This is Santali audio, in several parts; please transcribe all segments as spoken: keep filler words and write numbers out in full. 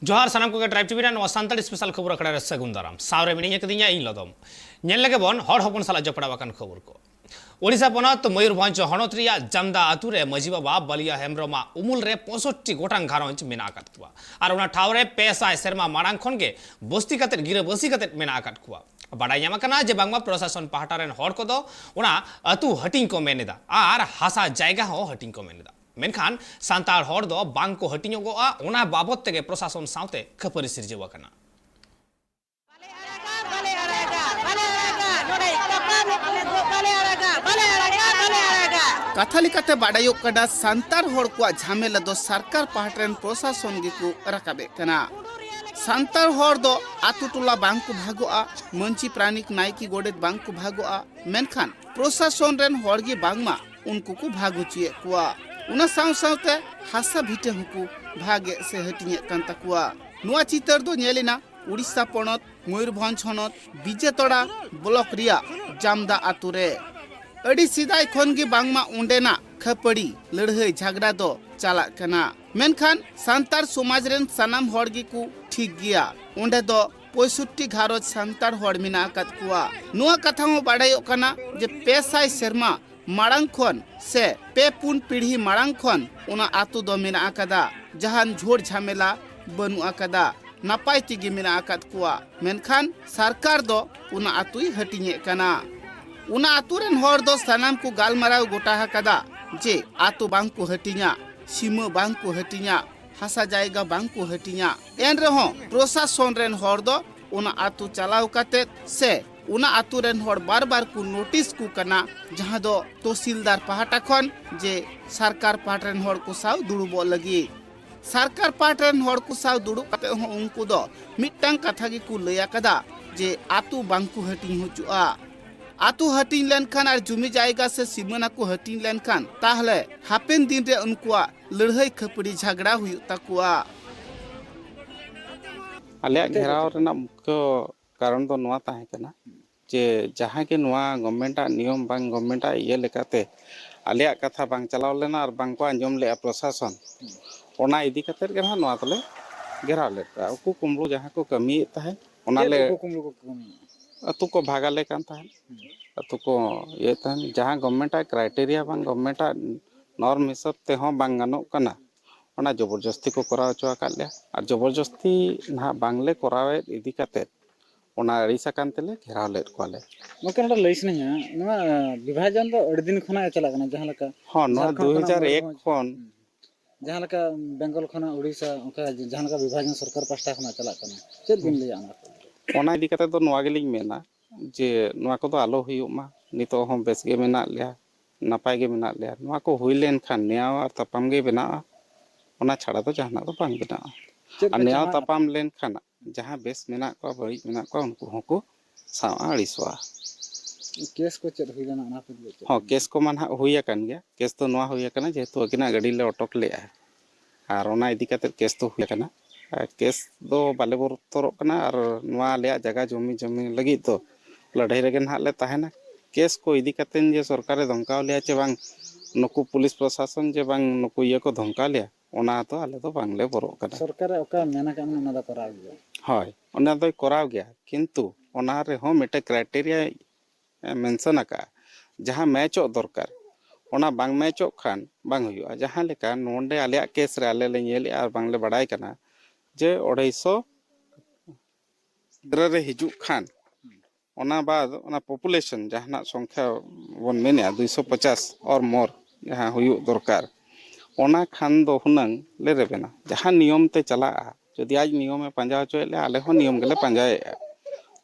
ᱡᱚᱦᱟᱨ ᱥᱟᱱᱟᱢ ᱠᱚᱜᱮ, ᱴᱨᱟᱭᱤᱵᱽ ᱴᱤᱵᱷᱤ ᱨᱮ ᱱᱚᱣᱟ ᱥᱟᱱᱛᱟᱲᱤ ᱥᱯᱮᱥᱟᱞ ᱠᱷᱚᱵᱚᱨ ᱟᱠᱷᱲᱟ ᱨᱮ ᱥᱟᱹᱜᱩᱱ ᱫᱟᱨᱟᱢ᱾ ᱥᱟᱶ ᱨᱮ ᱢᱤᱱᱟᱹᱧ ᱟᱠᱟᱫᱤᱧᱟ ᱤᱧ ᱞᱚᱫᱚᱢ᱾ ᱧᱮᱞ ᱞᱮᱜᱮ ᱵᱚᱱ ᱦᱚᱲ ᱦᱚᱯᱚᱱ ᱥᱟᱞᱟᱜ ᱡᱚᱯᱲᱟᱣ ᱟᱠᱟᱱ ᱠᱷᱚᱵᱚᱨ ᱠᱚ᱾ ᱳᱰᱤᱥᱟ ᱯᱚᱱᱚᱛ ᱢᱚᱭᱩᱨᱵᱷᱚᱸᱡᱽ ᱦᱚᱱᱚᱛ ᱨᱮᱭᱟᱜ ᱡᱟᱢᱫᱟ ᱟᱛᱩ ᱨᱮ ᱢᱟᱹᱡᱷᱤ ᱵᱟᱵᱟ ᱵᱟᱞᱤᱭᱟ ᱦᱮᱢᱵᱨᱚᱢᱟᱜ ᱩᱢᱩᱞ ᱨᱮ ᱯᱚᱸᱭᱥᱚᱴᱴᱤ ᱜᱚᱴᱟᱝ ᱜᱷᱟᱨᱚᱸᱡᱽ ᱢᱮᱱᱟᱜ ᱟᱠᱟᱫ ᱠᱚᱣᱟ ᱟᱨ ᱚᱱᱟ ᱴᱷᱟᱶ ᱨᱮ ᱯᱮ ᱥᱟᱭ ᱥᱮᱨᱢᱟ ᱢᱟᱲᱟᱝ ᱠᱷᱚᱱ ᱜᱮ ᱵᱚᱥᱛᱤ ᱠᱟᱛᱮᱫ, ᱜᱤᱨᱟᱹᱵᱟᱹᱥᱤ ᱠᱟᱛᱮᱫ ᱢᱮᱱᱟᱜ ᱟᱠᱟᱫ ᱠᱚᱣᱟ᱾ ᱵᱟᱰᱟᱭ ᱧᱟᱢ ᱟᱠᱟᱱᱟ ᱡᱮ ᱵᱟᱝᱢᱟ ᱯᱨᱚᱥᱟᱥᱚᱱ ᱯᱟᱦᱴᱟ ᱨᱮᱱ ᱦᱚᱲ ᱠᱚᱫᱚ ᱚᱱᱟ ᱟᱹᱛᱩ ᱦᱟᱹᱴᱤᱧ ᱠᱚ ᱢᱮᱱ ᱮᱫᱟ ᱟᱨ ᱦᱟᱥᱟ ᱡᱟᱭᱜᱟ ᱦᱚᱸ ᱦᱟᱹᱴᱤᱧ ᱠᱚ ᱢᱮᱱ ᱮᱫᱟ, ᱢᱮᱱᱠᱷᱟᱱ ᱥᱟᱱᱛᱟᱲ ᱦᱚᱲ ᱫᱚ ᱵᱟᱝ ᱠᱚ ᱦᱟᱹᱴᱤᱧᱚᱜᱚᱜᱼᱟ᱾ ᱚᱱᱟ ᱵᱟᱵᱚᱛ ᱛᱮᱜᱮ ᱯᱨᱚᱥᱟᱥᱚᱱ ᱥᱟᱶᱛᱮ ᱠᱷᱟᱹᱯᱟᱹᱨᱤ ᱥᱤᱨᱡᱟᱹᱣ ᱟᱠᱟᱱᱟ᱾ ᱠᱟᱛᱷᱟ ᱞᱮᱠᱟᱛᱮ ᱵᱟᱰᱟᱭᱚᱜ ᱠᱟᱱᱟ, ᱥᱟᱱᱛᱟᱲ ᱦᱚᱲ ᱠᱚᱣᱟᱜ ᱡᱷᱟᱢᱮᱞᱟ ᱫᱚ ᱥᱚᱨᱠᱟᱨ ᱯᱟᱦᱴᱟ ᱨᱮᱱ ᱯᱨᱚᱥᱟᱥᱚᱱ ᱜᱮᱠᱚ ᱨᱟᱠᱟᱵᱮᱫ ᱠᱟᱱᱟ᱾ ᱥᱟᱱᱛᱟᱲ ᱦᱚᱲ ᱫᱚ ᱟᱛᱳ ᱴᱚᱞᱟ ᱵᱟᱝ ᱠᱚ ᱵᱷᱟᱜᱚᱜᱼᱟ, ᱢᱟᱹᱡᱷᱤ ᱯᱟᱨᱟᱱᱤᱠ ᱱᱟᱭᱠᱮ ᱜᱚᱰᱮᱛ ᱵᱟᱝ ᱠᱚ ᱵᱷᱟᱜᱚᱜᱼᱟ, ᱢᱮᱱᱠᱷᱟᱱ ᱯᱨᱚᱥᱟᱥᱚᱱ ᱨᱮᱱ ᱦᱚᱲ ᱜᱮ ᱵᱟᱝᱢᱟ ᱩᱱᱠᱩ ᱠᱚ ᱵᱷᱟᱜᱽ ᱦᱚᱪᱚᱭᱮᱫ ᱠᱚᱣᱟ᱾ ᱚᱱᱟ ᱥᱟᱶ ᱥᱟᱶᱛᱮ ᱦᱟᱥᱟ ᱵᱷᱤᱴᱟᱹ ᱦᱚᱸᱠᱚ ᱵᱷᱟᱜᱮᱫ ᱥᱮ ᱦᱟᱹᱴᱤᱧᱮᱫ ᱠᱟᱱ ᱛᱟᱠᱚᱣᱟ᱾ ᱱᱚᱣᱟ ᱪᱤᱛᱟᱹᱨ ᱫᱚ ᱧᱮᱞ ᱮᱱᱟ ᱩᱲᱤᱥᱥᱟ ᱯᱚᱱᱚᱛ ᱢᱚᱭᱩᱨᱵᱷᱚᱸᱡᱽ ᱦᱚᱱᱚᱛ ᱵᱤᱡᱮᱛᱚᱲᱟ ᱵᱞᱚᱠ ᱨᱮᱭᱟᱜ ᱡᱟᱢᱫᱟ ᱟᱛᱳ ᱨᱮ᱾ ᱟᱹᱰᱤ ᱥᱮᱫᱟᱭ ᱠᱷᱚᱱ ᱜᱮ ᱵᱟᱝᱢᱟ ᱚᱸᱰᱮᱱᱟᱜ ᱠᱷᱟᱹᱯᱟᱹᱲᱤ ᱞᱟᱹᱲᱦᱟᱹᱭ ᱡᱷᱟᱜᱽᱲᱟ ᱫᱚ ᱪᱟᱞᱟᱜ ᱠᱟᱱᱟ, ᱢᱮᱱᱠᱷᱟᱱ ᱥᱟᱱᱛᱟᱲ ᱥᱚᱢᱟᱡᱽ ᱨᱮᱱ ᱥᱟᱱᱟᱢ ᱦᱚᱲ ᱜᱮᱠᱚ ᱴᱷᱤᱠ ᱜᱮᱭᱟ᱾ ᱚᱸᱰᱮ ᱫᱚ ᱯᱚᱸᱭᱥᱚᱴᱴᱤ ᱜᱷᱟᱨᱚᱸᱡᱽ ᱥᱟᱱᱛᱟᱲ ᱦᱚᱲ ᱢᱮᱱᱟᱜ ᱟᱠᱟᱫ ᱠᱚᱣᱟ᱾ ᱱᱚᱣᱟ ᱠᱟᱛᱷᱟ ᱦᱚᱸ ᱵᱟᱰᱟᱭᱚᱜ ᱠᱟᱱᱟ ᱡᱮ ᱯᱮ ᱥᱟᱭ ᱥᱮᱨᱢᱟ ᱢᱟᱲᱟᱝ ᱠᱷᱚᱱ ᱥᱮ ᱯᱮ ᱯᱩᱱ ᱯᱤᱲᱦᱤ ᱢᱟᱲᱟᱝ ᱠᱷᱚᱱ ᱚᱱᱟ ᱟᱛᱳ ᱫᱚ ᱢᱮᱱᱟᱜ ᱟᱠᱟᱫᱟ᱾ ᱡᱟᱦᱟᱱ ᱡᱷᱩᱲ ᱡᱷᱟᱢᱮᱞᱟ ᱵᱟᱹᱱᱩᱜ ᱟᱠᱟᱫᱟ, ᱱᱟᱯᱟᱭ ᱛᱮᱜᱮ ᱢᱮᱱᱟᱜ ᱟᱠᱟᱫ ᱠᱚᱣᱟ᱾ ᱢᱮᱱᱠᱷᱟᱱ ᱥᱚᱨᱠᱟᱨ ᱫᱚ ᱚᱱᱟ ᱟᱛᱳᱭ ᱦᱟᱹᱴᱤᱧᱮᱫ ᱠᱟᱱᱟ᱾ ᱚᱱᱟ ᱟᱛᱳ ᱨᱮᱱ ᱦᱚᱲ ᱫᱚ ᱥᱟᱱᱟᱢ ᱠᱚ ᱜᱟᱞᱢᱟᱨᱟᱣ ᱜᱚᱴᱟ ᱟᱠᱟᱫᱟ ᱡᱮ ᱟᱛᱳ ᱵᱟᱝ ᱠᱚ ᱦᱟᱹᱴᱤᱧᱟ, ᱥᱤᱢᱟᱹ ᱵᱟᱝ ᱠᱚ ᱦᱟᱹᱴᱤᱧᱟ, ᱦᱟᱥᱟ ᱡᱟᱭᱜᱟ ᱵᱟᱝ ᱠᱚ ᱦᱟᱹᱴᱤᱧᱟ᱾ ᱮᱱ ᱨᱮᱦᱚᱸ ᱯᱨᱚᱥᱟᱥᱚᱱ ᱨᱮᱱ ᱦᱚᱲ ᱫᱚ ᱚᱱᱟ ᱟᱛᱳ ᱪᱟᱞᱟᱣ ᱠᱟᱛᱮᱫ ᱥᱮ ᱚᱱᱟ ᱟᱛᱳ ᱨᱮᱱ ᱦᱚᱲ ᱵᱟᱨ ᱵᱟᱨ ᱠᱚ ᱱᱳᱴᱤᱥ ᱠᱚ ᱠᱟᱱᱟ, ᱡᱟᱦᱟᱸ ᱫᱚ ᱛᱚᱦᱥᱤᱞᱫᱟᱨ ᱯᱟᱦᱴᱟ ᱠᱷᱚᱱ ᱡᱮ ᱥᱚᱨᱠᱟᱨ ᱯᱟᱦᱴᱟ ᱨᱮᱱ ᱦᱚᱲ ᱠᱚ ᱥᱟᱶ ᱫᱩᱲᱩᱵᱚᱜ ᱞᱟᱹᱜᱤᱫ᱾ ᱥᱚᱨᱠᱟᱨ ᱯᱟᱦᱴᱟ ᱨᱮᱱ ᱦᱚᱲ ᱠᱚ ᱥᱟᱶ ᱫᱩᱲᱩᱵ ᱠᱟᱛᱮ ᱦᱚᱸ ᱩᱱᱠᱩ ᱫᱚ ᱢᱤᱫᱴᱟᱝ ᱠᱟᱛᱷᱟ ᱜᱮᱠᱚ ᱞᱟᱹᱭ ᱟᱠᱟᱫᱟ ᱡᱮ ᱟᱛᱳ ᱵᱟᱝ ᱠᱚ ᱦᱟᱹᱴᱤᱧ ᱦᱚᱪᱚᱜᱼᱟ᱾ ᱟᱛᱳ ᱦᱟᱹᱴᱤᱧ ᱞᱮᱱᱠᱷᱟᱱ ᱟᱨ ᱡᱩᱢᱤ ᱡᱟᱭᱜᱟ ᱥᱮ ᱥᱤᱢᱟᱹᱱᱟ ᱠᱚ ᱦᱟᱹᱴᱤᱧ ᱞᱮᱱᱠᱷᱟᱱ ᱛᱟᱦᱞᱮ ᱦᱟᱯᱮᱱ ᱫᱤᱱ ᱨᱮ ᱩᱱᱠᱩᱣᱟᱜ ᱞᱟᱹᱲᱦᱟᱹᱭ ᱠᱷᱟᱹᱯᱟᱹᱨᱤ ᱡᱷᱟᱜᱽᱲᱟ ᱦᱩᱭᱩᱜ ᱛᱟᱠᱚᱣᱟ᱾ ᱟᱞᱮᱭᱟᱜ ᱜᱷᱮᱨᱟᱣ ᱨᱮᱱᱟᱜ ᱢᱩᱠᱷᱭᱚ ᱠᱟᱨᱚᱱ ᱫᱚ ᱱᱚᱣᱟ ᱛᱟᱦᱮᱸ ᱠᱟᱱᱟ ᱡᱮ ᱡᱟᱦᱟᱸ ᱜᱮ ᱱᱚᱣᱟ ᱜᱚᱵᱷᱢᱮᱱᱴ ᱟᱜ ᱱᱤᱭᱚᱢ ᱵᱟᱝ ᱜᱚᱵᱷᱢᱮᱱᱴ ᱟᱜ ᱤᱭᱟᱹ ᱞᱮᱠᱟᱛᱮ ᱟᱞᱮᱭᱟᱜ ᱠᱟᱛᱷᱟ ᱵᱟᱝ ᱪᱟᱞᱟᱣ ᱞᱮᱱᱟ ᱟᱨ ᱵᱟᱝ ᱠᱚ ᱟᱸᱡᱚᱢ ᱞᱮᱜᱼᱟ ᱯᱨᱚᱥᱟᱥᱚᱱ, ᱚᱱᱟ ᱤᱫᱤ ᱠᱟᱛᱮᱫ ᱜᱮ ᱱᱟᱦᱟᱜ ᱱᱚᱣᱟ ᱫᱚᱞᱮ ᱜᱷᱮᱨᱟᱣ ᱞᱮᱫ ᱠᱚᱣᱟ᱾ ᱩᱠᱩ ᱠᱩᱢᱵᱽᱲᱩ ᱡᱟᱦᱟᱸ ᱠᱚ ᱠᱟᱹᱢᱤᱭᱮᱫ ᱛᱟᱦᱮᱸᱫ, ᱚᱱᱟ ᱪᱮᱫ ᱞᱮ ᱩᱠᱩ ᱠᱩᱢᱵᱽᱲᱩ ᱠᱚ ᱠᱟᱹᱢᱤᱭᱮᱫᱼᱟ? ᱟᱹᱛᱩ ᱠᱚ ᱵᱷᱟᱜᱽ ᱟᱞᱮ ᱠᱟᱱ ᱛᱟᱦᱮᱸᱫ᱾ ᱦᱩᱸ᱾ ᱟᱹᱛᱩ ᱠᱚ ᱤᱭᱟᱹᱭᱮᱫ ᱛᱟᱦᱮᱸᱫ, ᱡᱟᱦᱟᱸ ᱜᱚᱵᱷᱢᱮᱱᱴᱟᱜ ᱠᱨᱟᱭᱴᱮᱨᱤᱭᱟ ᱵᱟᱝ ᱜᱚᱵᱷᱢᱮᱱᱴᱟᱜ ᱱᱚᱨᱢ ᱦᱤᱥᱟᱹᱵ ᱛᱮᱦᱚᱸ ᱵᱟᱝ ᱜᱟᱱᱚᱜ ᱠᱟᱱᱟ, ᱚᱱᱟ ᱡᱚᱵᱚᱨᱡᱚᱥᱛᱤ ᱠᱚ ᱠᱚᱨᱟᱣ ᱦᱚᱪᱚ ᱟᱠᱟᱫ ᱞᱮᱭᱟ᱾ ᱟᱨ ᱡᱚᱵᱚᱨᱡᱚᱥᱛᱤ ᱱᱟᱦᱟᱜ ᱵᱟᱝᱞᱮ ᱠᱚᱨᱟᱣᱮᱫ ᱤᱫᱤ ᱠᱟᱛᱮᱫ ᱚᱱᱟ ᱟᱹᱲᱤᱥ ᱟᱠᱟᱱ ᱛᱮᱞᱮ ᱜᱷᱮᱨᱟᱣ ᱞᱮᱫ ᱠᱚᱣᱟᱞᱮ᱾ ᱜᱚᱢᱠᱮ, ᱱᱚᱰᱮ ᱞᱟᱹᱭ ᱥᱟᱱᱟᱧᱟ, ᱱᱚᱣᱟ ᱵᱤᱵᱷᱟᱡᱚᱱ ᱫᱚ ᱟᱹᱰᱤ ᱫᱤᱱ ᱠᱷᱚᱱᱟᱜ ᱜᱮ ᱪᱟᱞᱟᱜ ᱠᱟᱱᱟ, ᱡᱟᱦᱟᱸ ᱞᱮᱠᱟ ᱦᱚᱸ, ᱱᱚᱣᱟ ᱡᱷᱟᱲᱠᱷᱚᱸᱰ ᱠᱷᱚᱱᱟᱜ ᱫᱩ ᱦᱟᱡᱟᱨ ᱮᱠ ᱢᱚᱭᱩᱨᱵᱷᱚᱸᱡᱽ, ᱠᱷᱚᱱ᱾ ᱦᱩᱸ᱾ ᱡᱟᱦᱟᱸ ᱞᱮᱠᱟ ᱵᱮᱝᱜᱚᱞ ᱠᱷᱚᱱᱟᱜ ᱩᱲᱤᱥᱥᱟ, ᱚᱱᱠᱟ ᱡᱟᱦᱟᱸ ᱞᱮᱠᱟ ᱵᱤᱵᱷᱟᱡᱚᱱ ᱥᱚᱨᱠᱟᱨ ᱯᱟᱥᱴᱟ ᱠᱷᱚᱱᱟᱜ ᱪᱟᱞᱟᱜ ᱠᱟᱱᱟ, ᱪᱮᱫ ᱵᱤᱱ ᱞᱟᱹᱭᱟ ᱚᱱᱟ ᱠᱚ? ᱚᱱᱟ ᱤᱫᱤ ᱠᱟᱛᱮ ᱫᱚ ᱱᱚᱣᱟ ᱜᱮᱞᱤᱧ ᱢᱮᱱᱟ ᱡᱮ ᱱᱚᱣᱟ ᱠᱚᱫᱚ ᱟᱞᱚ ᱦᱩᱭᱩᱜ ᱢᱟ᱾ ᱱᱤᱛᱚᱜ ᱦᱚᱸ ᱵᱮᱥ ᱜᱮ ᱢᱮᱱᱟᱜ ᱞᱮᱭᱟ, ᱱᱟᱯᱟᱭ ᱜᱮ ᱢᱮᱱᱟᱜ ᱞᱮᱭᱟ᱾ ᱱᱚᱣᱟ ᱠᱚ ᱦᱩᱭ ᱞᱮᱱᱠᱷᱟᱱ ᱱᱮᱭᱟᱣ ᱟᱨ ᱛᱟᱯᱟᱢ ᱜᱮ ᱵᱮᱱᱟᱜᱼᱟ, ᱚᱱᱟ ᱪᱷᱟᱲᱟ ᱫᱚ ᱡᱟᱦᱟᱱᱟᱜ ᱫᱚ ᱵᱟᱝ ᱵᱮᱱᱟᱜᱼᱟ᱾ ᱪᱮᱫ ᱟᱨ ᱠᱚ ᱱᱮᱭᱟᱣ ᱪᱟᱞᱟᱜ ᱛᱟᱯᱟᱢ ᱞᱮᱱᱠᱷᱟᱱ ᱡᱟᱦᱟᱸ ᱵᱮᱥ ᱢᱮᱱᱟᱜ ᱠᱚᱣᱟ, ᱵᱟᱹᱲᱤᱡ ᱢᱮᱱᱟᱜ ᱠᱚᱣᱟ, ᱩᱱᱠᱩ ᱦᱚᱸᱠᱚ ᱥᱟᱶ ᱟᱹᱲᱤᱥᱚᱜᱼᱟ᱾ ᱠᱮᱥ ᱠᱚ ᱪᱮᱫ ᱦᱩᱭ ᱞᱮᱱᱟ, ᱚᱱᱟ ᱠᱚ ᱤᱫᱤ ᱠᱟᱛᱮ? ᱦᱚᱸ, ᱠᱮᱥ ᱠᱚᱢᱟ ᱱᱟᱦᱟᱜ ᱦᱩᱭ ᱟᱠᱟᱱ ᱜᱮᱭᱟ᱾ ᱠᱮᱥ ᱫᱚ ᱱᱚᱣᱟ ᱦᱩᱭ ᱟᱠᱟᱱᱟ, ᱡᱮᱦᱮᱛᱩ ᱟᱹᱠᱤᱱᱟᱜ ᱜᱟᱹᱰᱤ ᱞᱮ ᱚᱴᱚᱠ ᱞᱮᱜᱼᱟ, ᱟᱨ ᱚᱱᱟ ᱤᱫᱤ ᱠᱟᱛᱮ ᱠᱮᱥ ᱫᱚ ᱦᱩᱭ ᱟᱠᱟᱱᱟ᱾ ᱟᱨ ᱠᱮᱥ ᱫᱚ ᱵᱟᱞᱮ ᱵᱚᱛᱚᱨᱚᱜ ᱠᱟᱱᱟ, ᱟᱨ ᱱᱚᱣᱟ ᱟᱞᱮᱭᱟᱜ ᱡᱟᱭᱜᱟ ᱡᱚᱢᱤ ᱡᱚᱢᱤ ᱞᱟᱹᱜᱤᱫ ᱫᱚ ᱞᱟᱹᱲᱦᱟᱹᱭ ᱨᱮᱜᱮ ᱱᱟᱦᱟᱜ ᱞᱮ ᱛᱟᱦᱮᱱᱟ᱾ ᱠᱮᱥ ᱠᱚ ᱤᱫᱤ ᱠᱟᱛᱮ ᱡᱮ ᱥᱚᱨᱠᱟᱨᱮ ᱫᱷᱚᱢᱠᱟᱣ ᱞᱮᱭᱟ ᱪᱮ ᱵᱟᱝ, ᱱᱩᱠᱩ ᱯᱩᱞᱤᱥ ᱯᱨᱚᱥᱟᱥᱚᱱ ᱡᱮ ᱵᱟᱝ ᱱᱩᱠᱩ ᱤᱭᱟᱹ ᱠᱚ ᱫᱷᱚᱢᱠᱟᱣ ᱞᱮᱭᱟ, ᱚᱱᱟ ᱫᱚ ᱟᱞᱮ ᱫᱚ ᱵᱟᱝᱞᱮ ᱵᱚᱨᱚᱜ ᱠᱟᱱᱟ᱾ ᱥᱚᱨᱠᱟᱨᱮ ᱚᱠᱟ ᱢᱮᱱ ᱟᱠᱟᱫ ᱢᱮᱱᱟ, ᱚᱱᱟ ᱫᱚ ᱠᱚᱨᱟᱣ ᱜᱮᱭᱟ᱾ ᱦᱳᱭ, ᱚᱱᱟ ᱫᱚᱭ ᱠᱚᱨᱟᱣ ᱜᱮᱭᱟ, ᱠᱤᱱᱛᱩ ᱚᱱᱟ ᱨᱮᱦᱚᱸ ᱢᱤᱫᱴᱮᱱ ᱠᱨᱟᱭᱴᱮᱨᱤᱭᱟ ᱢᱮᱱᱥᱚᱱ ᱟᱠᱟᱫᱼᱟ, ᱡᱟᱦᱟᱸ ᱢᱮᱪᱚᱜ ᱫᱚᱨᱠᱟᱨ, ᱚᱱᱟ ᱵᱟᱝ ᱢᱮᱪᱚᱜ ᱠᱷᱟᱱ ᱵᱟᱝ ᱦᱩᱭᱩᱜᱼᱟ᱾ ᱡᱟᱦᱟᱸ ᱞᱮᱠᱟ ᱱᱚᱰᱮ ᱟᱞᱮᱭᱟᱜ ᱠᱮᱥ ᱨᱮ ᱟᱞᱮ ᱞᱮ ᱧᱮᱞᱮᱜᱼᱟ ᱟᱨ ᱵᱟᱝᱞᱮ ᱵᱟᱲᱟᱭ ᱠᱟᱱᱟ ᱡᱮ ᱟᱹᱲᱟᱹᱭᱥᱚ ᱜᱤᱫᱽᱨᱟᱹ ᱨᱮ ᱦᱤᱡᱩᱜ ᱠᱷᱟᱱ, ᱚᱱᱟ ᱵᱟᱫ ᱚᱱᱟ ᱯᱚᱯᱩᱞᱮᱥᱚᱱ ᱡᱟᱦᱟᱱᱟᱜ ᱥᱚᱝᱠᱷᱟ ᱵᱚᱱ ᱢᱮᱱᱮᱜᱼᱟ, ᱫᱩᱭᱥᱚ ᱯᱚᱪᱟᱥ or more ᱡᱟᱦᱟᱸ ᱦᱩᱭᱩᱜ ᱫᱚᱨᱠᱟᱨ, ᱚᱱᱟ ᱠᱷᱟᱱ ᱫᱚ ᱦᱩᱱᱟᱹᱝ ᱞᱮ ᱨᱮᱵᱮᱱᱟ᱾ ᱡᱟᱦᱟᱸ ᱱᱤᱭᱚᱢ ᱛᱮ ᱪᱟᱞᱟᱜᱼᱟ, ᱡᱩᱫᱤ ᱟᱡ ᱱᱤᱭᱚᱢᱮ ᱯᱟᱸᱡᱟ ᱦᱚᱪᱚᱭᱮᱫ ᱞᱮᱭᱟ, ᱟᱞᱮ ᱦᱚᱸ ᱱᱤᱭᱚᱢ ᱜᱮᱞᱮ ᱯᱟᱸᱡᱟᱭᱮᱫᱼᱟ᱾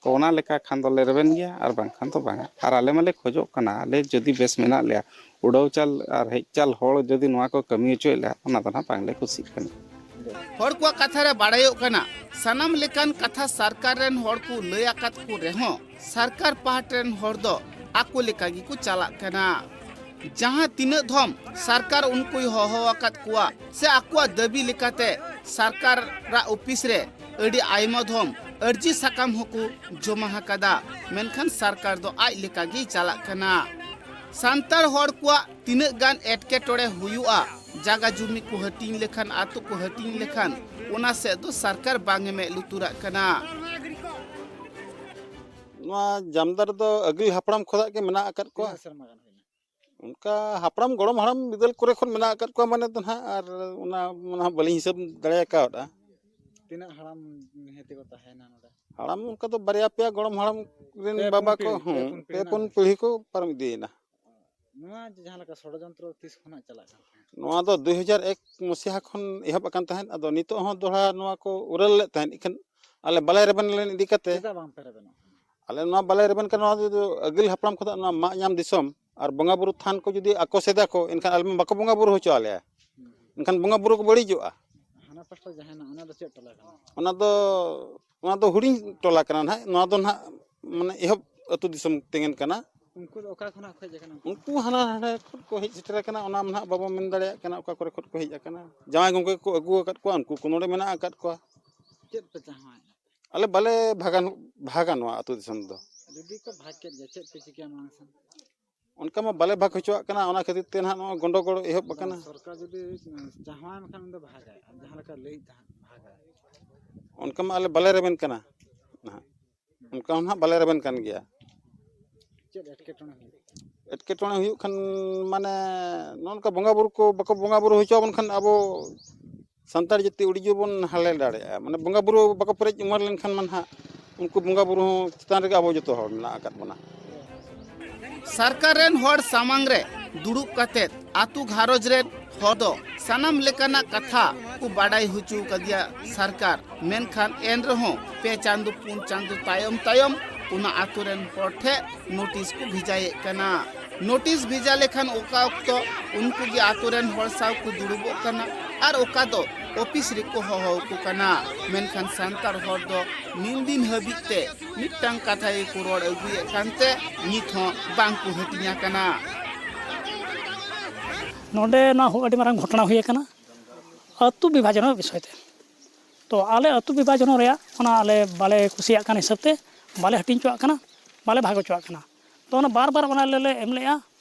ᱛᱚ, ᱚᱱᱟ ᱞᱮᱠᱟ ᱠᱷᱟᱱ ᱫᱚᱞᱮ ᱨᱮᱵᱮᱱ ᱜᱮᱭᱟ, ᱟᱨ ᱵᱟᱝᱠᱷᱟᱱ ᱫᱚ ᱵᱟᱝᱟ᱾ ᱟᱨ ᱟᱞᱮ ᱢᱟᱞᱮ ᱠᱷᱚᱡᱚᱜ ᱠᱟᱱᱟ, ᱟᱞᱮ ᱡᱩᱫᱤ ᱵᱮᱥ ᱢᱮᱱᱟᱜ ᱞᱮᱭᱟ, ᱩᱰᱟᱹᱣ ᱪᱟᱞ ᱟᱨ ᱦᱮᱡ ᱪᱟᱞ ᱦᱚᱲ ᱡᱩᱫᱤ ᱱᱚᱣᱟ ᱠᱚ ᱠᱟᱹᱢᱤ ᱦᱚᱪᱚᱭᱮᱫ ᱞᱮᱭᱟ, ᱚᱱᱟ ᱫᱚ ᱱᱟᱦᱟᱜ ᱵᱟᱝᱞᱮ ᱠᱩᱥᱤᱜ ᱠᱟᱱᱟ᱾ ᱦᱚᱲ ᱠᱚᱣᱟᱜ ᱠᱟᱛᱷᱟ ᱨᱮ ᱵᱟᱲᱟᱭᱚᱜ ᱠᱟᱱᱟ, ᱥᱟᱱᱟᱢ ᱞᱮᱠᱟᱱ ᱠᱟᱛᱷᱟ ᱥᱚᱨᱠᱟᱨ ᱨᱮᱱ ᱦᱚᱲ ᱠᱚ ᱞᱟᱹᱭ ᱟᱠᱟᱫ ᱠᱚ ᱨᱮᱦᱚᱸ, ᱥᱚᱨᱠᱟᱨ ᱯᱟᱦᱴᱟ ᱨᱮᱱ ᱦᱚᱲ ᱫᱚ ᱟᱠᱚ ᱞᱮᱠᱟ ᱜᱮᱠᱚ ᱪᱟᱞᱟᱜ ᱠᱟᱱᱟ᱾ ᱡᱟᱦᱟᱸ ᱛᱤᱱᱟᱹᱜ ᱫᱷᱚᱢ ᱥᱚᱨᱠᱟᱨ ᱩᱱᱠᱩᱭ ᱦᱚᱦᱚ ᱟᱠᱟᱫ ᱠᱚᱣᱟ ᱥᱮ ᱟᱠᱚᱣᱟᱜ ᱫᱟᱹᱵᱤ ᱞᱮᱠᱟᱛᱮ ᱥᱚᱨᱠᱟᱨᱟᱜ ᱚᱯᱷᱤᱥ ᱨᱮ ᱟᱹᱰᱤ ᱟᱭᱢᱟ ᱫᱷᱚᱢ ᱟᱹᱨᱡᱤ ᱥᱟᱠᱟᱢ ᱦᱚᱸᱠᱚ ᱡᱚᱢᱟ ᱟᱠᱟᱫᱟ, ᱢᱮᱱᱠᱷᱟᱱ ᱥᱚᱨᱠᱟᱨ ᱫᱚ ᱟᱡ ᱞᱮᱠᱟ ᱜᱮᱭ ᱪᱟᱞᱟᱜ ᱠᱟᱱᱟ᱾ ᱥᱟᱱᱛᱟᱲ ᱦᱚᱲ ᱠᱚᱣᱟᱜ ᱛᱤᱱᱟᱹᱜ ᱜᱟᱱ ᱮᱴᱠᱮᱴᱚᱬᱮ ᱦᱩᱭᱩᱜᱼᱟ, ᱡᱟᱜᱟ ᱡᱩᱢᱤ ᱠᱚ ᱦᱟᱹᱴᱤᱧ ᱞᱮᱠᱷᱟᱱ, ᱟᱛᱳ ᱠᱚ ᱦᱟᱹᱴᱤᱧ ᱞᱮᱠᱷᱟᱱ, ᱚᱱᱟ ᱥᱮᱫ ᱫᱚ ᱥᱚᱨᱠᱟᱨ ᱵᱟᱝ ᱮ ᱢᱮᱫ ᱞᱩᱛᱩᱨᱟᱜ ᱠᱟᱱᱟ᱾ ᱱᱚᱣᱟ ᱡᱟᱢᱫᱟ ᱨᱮᱫᱚ ᱟᱹᱜᱤᱞ ᱦᱟᱯᱲᱟᱢ ᱠᱷᱚᱱᱟᱜ ᱜᱮ ᱢᱮᱱᱟᱜ ᱟᱠᱟᱫ ᱠᱚᱣᱟ᱾ ᱛᱤᱱᱟᱹᱜ ᱥᱮᱨᱢᱟ ᱜᱟᱱ ᱦᱩᱭᱱᱟ? ᱚᱱᱠᱟ ᱦᱟᱯᱲᱟᱢ ᱜᱚᱲᱚᱢ ᱦᱟᱲᱟᱢ ᱵᱤᱫᱟᱹᱞ ᱠᱚᱨᱮ ᱠᱷᱚᱱ ᱢᱮᱱᱟᱜ ᱟᱠᱟᱫ ᱠᱚᱣᱟ ᱢᱟᱱᱮ ᱫᱚ ᱱᱟᱦᱟᱜ, ᱟᱨ ᱚᱱᱟ ᱢᱟ ᱱᱟᱦᱟᱜ ᱵᱟᱹᱞᱤᱧ ᱦᱤᱥᱟᱹᱵ ᱫᱟᱲᱮ ᱟᱠᱟᱣᱫᱟ᱾ ᱛᱤᱱᱟᱹᱜ ᱦᱟᱲᱟᱢ ᱦᱮᱛᱮ ᱠᱚ ᱛᱟᱦᱮᱸᱭᱮᱱᱟ ᱱᱚᱰᱮ? ᱦᱟᱲᱟᱢ ᱚᱱᱠᱟ ᱫᱚ ᱵᱟᱨᱭᱟ ᱯᱮᱭᱟ ᱜᱚᱲᱚᱢ ᱦᱟᱲᱟᱢ ᱨᱮᱱ ᱯᱮ ᱯᱩᱱ ᱵᱟᱵᱟ ᱠᱚ, ᱯᱤᱲᱦᱤ, ᱯᱮ ᱦᱩᱸ, ᱯᱩᱱ ᱯᱮ ᱯᱤᱲᱦᱤ ᱯᱩᱱ ᱨᱮᱱᱟᱜ ᱯᱤᱲᱦᱤ ᱠᱚ ᱯᱟᱨᱚᱢ ᱤᱫᱤᱭᱮᱱᱟ᱾ ᱱᱚᱣᱟ ᱡᱮ ᱡᱟᱦᱟᱸ ᱞᱮᱠᱟ ᱥᱚᱲᱚᱡᱚᱱᱛᱨᱚ ᱛᱤᱥ ᱠᱷᱚᱱᱟᱜ ᱪᱟᱞᱟᱜ ᱠᱟᱱ ᱛᱟᱦᱮᱸᱫ? ᱱᱚᱣᱟ ᱫᱚ ᱫᱩᱭ ᱦᱟᱡᱟᱨ ᱮᱠ ᱢᱟᱥᱤᱦᱟ ᱠᱷᱚᱱ ᱮᱦᱚᱵ ᱟᱠᱟᱱ ᱛᱟᱦᱮᱸᱫ, ᱟᱫᱚ ᱱᱤᱛᱚᱜ ᱦᱚᱸ ᱫᱚᱦᱲᱟ ᱱᱚᱣᱟ ᱠᱚ ᱩᱨᱟᱹᱞ ᱞᱮᱫ ᱛᱟᱦᱮᱸᱫ, ᱤᱠᱷᱟᱹᱱ ᱟᱞᱮ ᱵᱟᱞᱮ ᱨᱮᱵᱮᱱ ᱞᱮᱱ ᱤᱫᱤ ᱠᱟᱛᱮ᱾ ᱪᱮᱫᱟᱜ ᱵᱟᱝ ᱯᱮ ᱨᱮᱵᱮᱱᱚᱜ ᱠᱟᱱᱟ? ᱟᱞᱮ ᱱᱚᱣᱟ ᱵᱟᱞᱮ ᱨᱮᱵᱮᱱ ᱠᱟᱱᱟ, ᱱᱚᱣᱟ ᱫᱚ ᱟᱹᱜᱤᱞ ᱦᱟᱯᱲᱟᱢ ᱠᱷᱚᱱᱟᱜ ᱱᱚᱣᱟ ᱢᱟᱜ ᱧᱟᱢ ᱫᱤᱥᱚᱢ, ᱟᱨ ᱵᱚᱸᱜᱟ ᱵᱩᱨᱩ ᱛᱷᱟᱱ ᱠᱚ ᱡᱩᱫᱤ ᱟᱠᱚ ᱥᱮᱫᱟ ᱠᱚ, ᱮᱱᱠᱷᱟᱱ ᱟᱞᱮ ᱢᱟ ᱵᱟᱠᱚ ᱵᱚᱸᱜᱟ ᱵᱩᱨᱩ ᱦᱚᱪᱚ ᱟᱞᱮᱭᱟ, ᱮᱱᱠᱷᱟᱱ ᱵᱚᱸᱜᱟ ᱵᱩᱨᱩ ᱠᱚ ᱵᱟᱹᱲᱤᱡᱚᱜᱼᱟ᱾ ᱦᱟᱱᱟ ᱯᱟᱥᱴᱟ ᱡᱟᱦᱟᱸ ᱦᱮᱱᱟᱜ, ᱚᱱᱟ ᱫᱚ ᱪᱮᱫ ᱴᱚᱞᱟ ᱠᱟᱱᱟ? ᱚᱱᱟ ᱫᱚ, ᱚᱱᱟ ᱫᱚ ᱦᱩᱰᱤᱧ ᱴᱚᱞᱟ ᱠᱟᱱᱟ ᱱᱟᱦᱟᱜ, ᱱᱚᱣᱟ ᱫᱚ ᱱᱟᱦᱟᱜ ᱢᱟᱱᱮ ᱮᱦᱚᱵ ᱟᱹᱛᱩ ᱫᱤᱥᱚᱢ ᱛᱮᱸᱜᱮᱱ ᱠᱟᱱᱟ᱾ ᱩᱱᱠᱩ ᱫᱚ ᱚᱠᱟ ᱠᱷᱚᱱᱟᱜ ᱠᱚ ᱦᱮᱡ ᱟᱠᱟᱱᱟ? ᱩᱱᱠᱩ ᱦᱟᱱᱟ ᱦᱟᱸᱰᱮ ᱠᱷᱚᱱ ᱠᱚ ᱦᱮᱡ ᱥᱮᱴᱮᱨ ᱟᱠᱟᱱᱟ, ᱚᱱᱟ ᱢᱟ ᱱᱟᱦᱟᱜ ᱵᱟᱵᱚ ᱢᱮᱱ ᱫᱟᱲᱮᱭᱟᱜ ᱠᱟᱱᱟ ᱚᱠᱟ ᱠᱚᱨᱮ ᱠᱷᱚᱱ ᱠᱚ ᱦᱮᱡ ᱟᱠᱟᱱᱟ᱾ ᱡᱟᱶᱟᱭ ᱜᱚᱢᱠᱮ ᱠᱚ ᱟᱹᱜᱩ ᱟᱠᱟᱫ ᱠᱚᱣᱟ, ᱩᱱᱠᱩ ᱠᱚ ᱱᱚᱰᱮ ᱢᱮᱱᱟᱜ ᱟᱠᱟᱫ ᱠᱚᱣᱟ᱾ ᱪᱮᱫ ᱯᱮ ᱪᱟᱦᱟᱣᱮᱫᱼᱟ? ᱟᱞᱮ ᱵᱟᱞᱮ ᱵᱷᱟᱜᱟ, ᱵᱷᱟᱜᱟ ᱱᱚᱣᱟ ᱟᱹᱛᱩ ᱫᱤᱥᱚᱢ ᱫᱚ᱾ ᱡᱩᱫᱤ ᱠᱚ ᱵᱷᱟᱜᱽ ᱠᱮᱫ ᱜᱮᱭᱟ, ᱪᱮᱫ ᱯᱮ ᱪᱤᱠᱟᱹᱭᱟ ᱢᱟᱲᱟᱝ ᱥᱮᱱ? ᱚᱱᱠᱟ ᱢᱟ ᱵᱟᱞᱮ ᱵᱷᱟᱜᱽ ᱦᱚᱪᱚᱣᱟᱜ ᱠᱟᱱᱟ, ᱚᱱᱟ ᱠᱷᱟᱹᱛᱤᱨ ᱛᱮ ᱱᱟᱦᱟᱜ ᱱᱚᱣᱟ ᱜᱚᱱᱰᱚᱜᱳᱲ ᱮᱦᱚᱵ ᱟᱠᱟᱱᱟ᱾ ᱵᱟᱝ, ᱥᱚᱨᱠᱟᱨ ᱡᱩᱫᱤ, ᱩᱸ, ᱪᱟᱦᱟᱣᱟᱭ ᱢᱮᱠᱷᱟᱱ ᱩᱱᱤ ᱫᱚ ᱵᱷᱟᱜᱟᱭ, ᱟᱨ ᱡᱟᱦᱟᱸ ᱞᱮᱠᱟ ᱞᱟᱹᱭᱮᱫ ᱛᱟᱦᱮᱸᱫ ᱵᱷᱟᱜᱟᱭ᱾ ᱚᱱᱠᱟ ᱢᱟ ᱟᱞᱮ ᱵᱟᱞᱮ ᱨᱮᱵᱮᱱ ᱠᱟᱱᱟ ᱱᱟᱦᱟᱜ᱾ ᱚᱱᱠᱟ ᱦᱚᱸ ᱱᱟᱦᱟᱜ ᱵᱟᱞᱮ ᱨᱮᱵᱮᱱ ᱠᱟᱱ ᱜᱮᱭᱟ᱾ ᱪᱮᱫ ᱮᱴᱠᱮᱴᱚᱬᱮ ᱦᱩᱭᱩᱜ ᱠᱟᱱᱟ? ᱮᱴᱠᱮᱴᱚᱬᱮ ᱦᱩᱭᱩᱜ ᱠᱷᱟᱱ ᱢᱟᱱᱮ ᱱᱚᱜᱼᱚ ᱱᱚᱝᱠᱟ ᱵᱚᱸᱜᱟ ᱵᱩᱨᱩ ᱠᱚ ᱵᱟᱠᱚ ᱵᱚᱸᱜᱟ ᱵᱩᱨᱩ ᱦᱚᱪᱚ ᱟᱵᱚᱱ ᱠᱷᱟᱱ ᱟᱵᱚ ᱥᱟᱱᱛᱟᱲ ᱡᱟᱹᱛᱤ ᱟᱹᱰᱤ ᱡᱳᱨ ᱵᱚᱱ ᱦᱟᱞᱮ ᱰᱟᱲᱮᱜᱼᱟ᱾ ᱢᱟᱱᱮ ᱵᱚᱸᱜᱟ ᱵᱩᱨᱩ ᱵᱟᱠᱚ ᱯᱮᱨᱮᱡ ᱩᱢᱟᱹᱨ ᱞᱮᱱᱠᱷᱟᱱ ᱢᱟ ᱱᱟᱦᱟᱜ ᱩᱱᱠᱩ ᱵᱚᱸᱜᱟ ᱵᱩᱨᱩ ᱦᱚᱸ ᱪᱮᱛᱟᱱ ᱨᱮᱜᱮ ᱟᱵᱚ ᱡᱚᱛᱚ ᱦᱚᱲ ᱢᱮᱱᱟᱜ ᱟᱠᱟᱫ ᱵᱚᱱᱟ᱾ ᱥᱚᱨᱠᱟᱨ ᱨᱮᱱ ᱦᱚᱲ ᱥᱟᱢᱟᱝ ᱨᱮ ᱫᱩᱲᱩᱵ ᱠᱟᱛᱮᱫ ᱟᱛᱳ ᱜᱷᱟᱨᱚᱸᱡᱽ ᱨᱮᱱ ᱦᱚᱲ ᱫᱚ ᱥᱟᱱᱟᱢ ᱞᱮᱠᱟᱱᱟᱜ ᱠᱟᱛᱷᱟ ᱠᱚ ᱵᱟᱰᱟᱭ ᱦᱚᱪᱚ ᱠᱟᱫᱮᱭᱟ ᱥᱚᱨᱠᱟᱨ᱾ ᱢᱮᱱᱠᱷᱟᱱ ᱮᱱ ᱨᱮᱦᱚᱸ ᱯᱮ ᱪᱟᱸᱫᱚ ᱯᱩᱱ ᱪᱟᱸᱫᱚ ᱛᱟᱭᱚᱢ ᱛᱟᱭᱚᱢ ᱚᱱᱟ ᱟᱛᱳ ᱨᱮᱱ ᱦᱚᱲ ᱴᱷᱮᱱ ᱱᱳᱴᱤᱥ ᱠᱚ ᱵᱷᱮᱡᱟᱭᱮᱫ ᱠᱟᱱᱟ᱾ ᱱᱳᱴᱤᱥ ᱵᱷᱮᱡᱟ ᱞᱮᱠᱷᱟᱱ ᱚᱠᱟ ᱚᱠᱛᱚ ᱩᱱᱠᱩ ᱜᱮ ᱟᱛᱳ ᱨᱮᱱ ᱦᱚᱲ ᱥᱟᱶ ᱠᱚ ᱫᱩᱲᱩᱵᱚᱜ ᱠᱟᱱᱟ ᱟᱨ ᱚᱠᱟ ᱫᱚ ᱚᱯᱷᱤᱥ ᱨᱮᱠᱚ ᱦᱚᱦᱚ ᱟᱠᱚ ᱠᱟᱱᱟ᱾ ᱢᱮᱱᱠᱷᱟᱱ ᱥᱟᱱᱛᱟᱲ ᱦᱚᱲ ᱫᱚ ᱱᱤᱱ ᱫᱤᱱ ᱦᱟᱹᱵᱤᱡ ᱛᱮ ᱢᱤᱫᱴᱟᱝ ᱠᱟᱛᱷᱟ ᱜᱮᱠᱚ ᱨᱚᱲ ᱟᱹᱜᱩᱭᱮᱫ ᱠᱟᱱᱛᱮ ᱱᱤᱛ ᱦᱚᱸ ᱵᱟᱝ ᱠᱚ ᱦᱟᱹᱴᱤᱧ ᱟᱠᱟᱱᱟ᱾ ᱱᱚᱰᱮ ᱱᱚᱣᱟ ᱦᱩ-, ᱟᱹᱰᱤ ᱢᱟᱨᱟᱝ ᱜᱷᱚᱴᱚᱱᱟ ᱦᱩᱭ ᱟᱠᱟᱱᱟ ᱟᱹᱛᱩ ᱵᱤᱵᱷᱟᱡᱚᱱ ᱨᱮᱱᱟᱜ ᱵᱤᱥᱚᱭ ᱛᱮ᱾ ᱛᱚ ᱟᱞᱮ ᱟᱹᱛᱩ ᱵᱤᱵᱷᱟᱡᱚᱱ ᱨᱮᱭᱟᱜ ᱚᱱᱟ ᱟᱞᱮ ᱵᱟᱞᱮ ᱠᱩᱥᱤᱭᱟᱜ ᱠᱟᱱ ᱦᱤᱥᱟᱹᱵ ᱛᱮ ᱵᱟᱞᱮ ᱦᱟᱹᱴᱤᱧ ᱦᱚᱪᱚᱣᱟᱜ ᱠᱟᱱᱟ, ᱵᱟᱞᱮ ᱵᱷᱟᱜᱽ ᱦᱚᱪᱚᱣᱟᱜ ᱠᱟᱱᱟ᱾ ᱛᱚ ᱚᱱᱟ ᱵᱟᱨ ᱵᱟᱨ ᱚᱱᱟ ᱞᱮ, ᱞᱮ ᱮᱢ ᱞᱮᱜᱼᱟ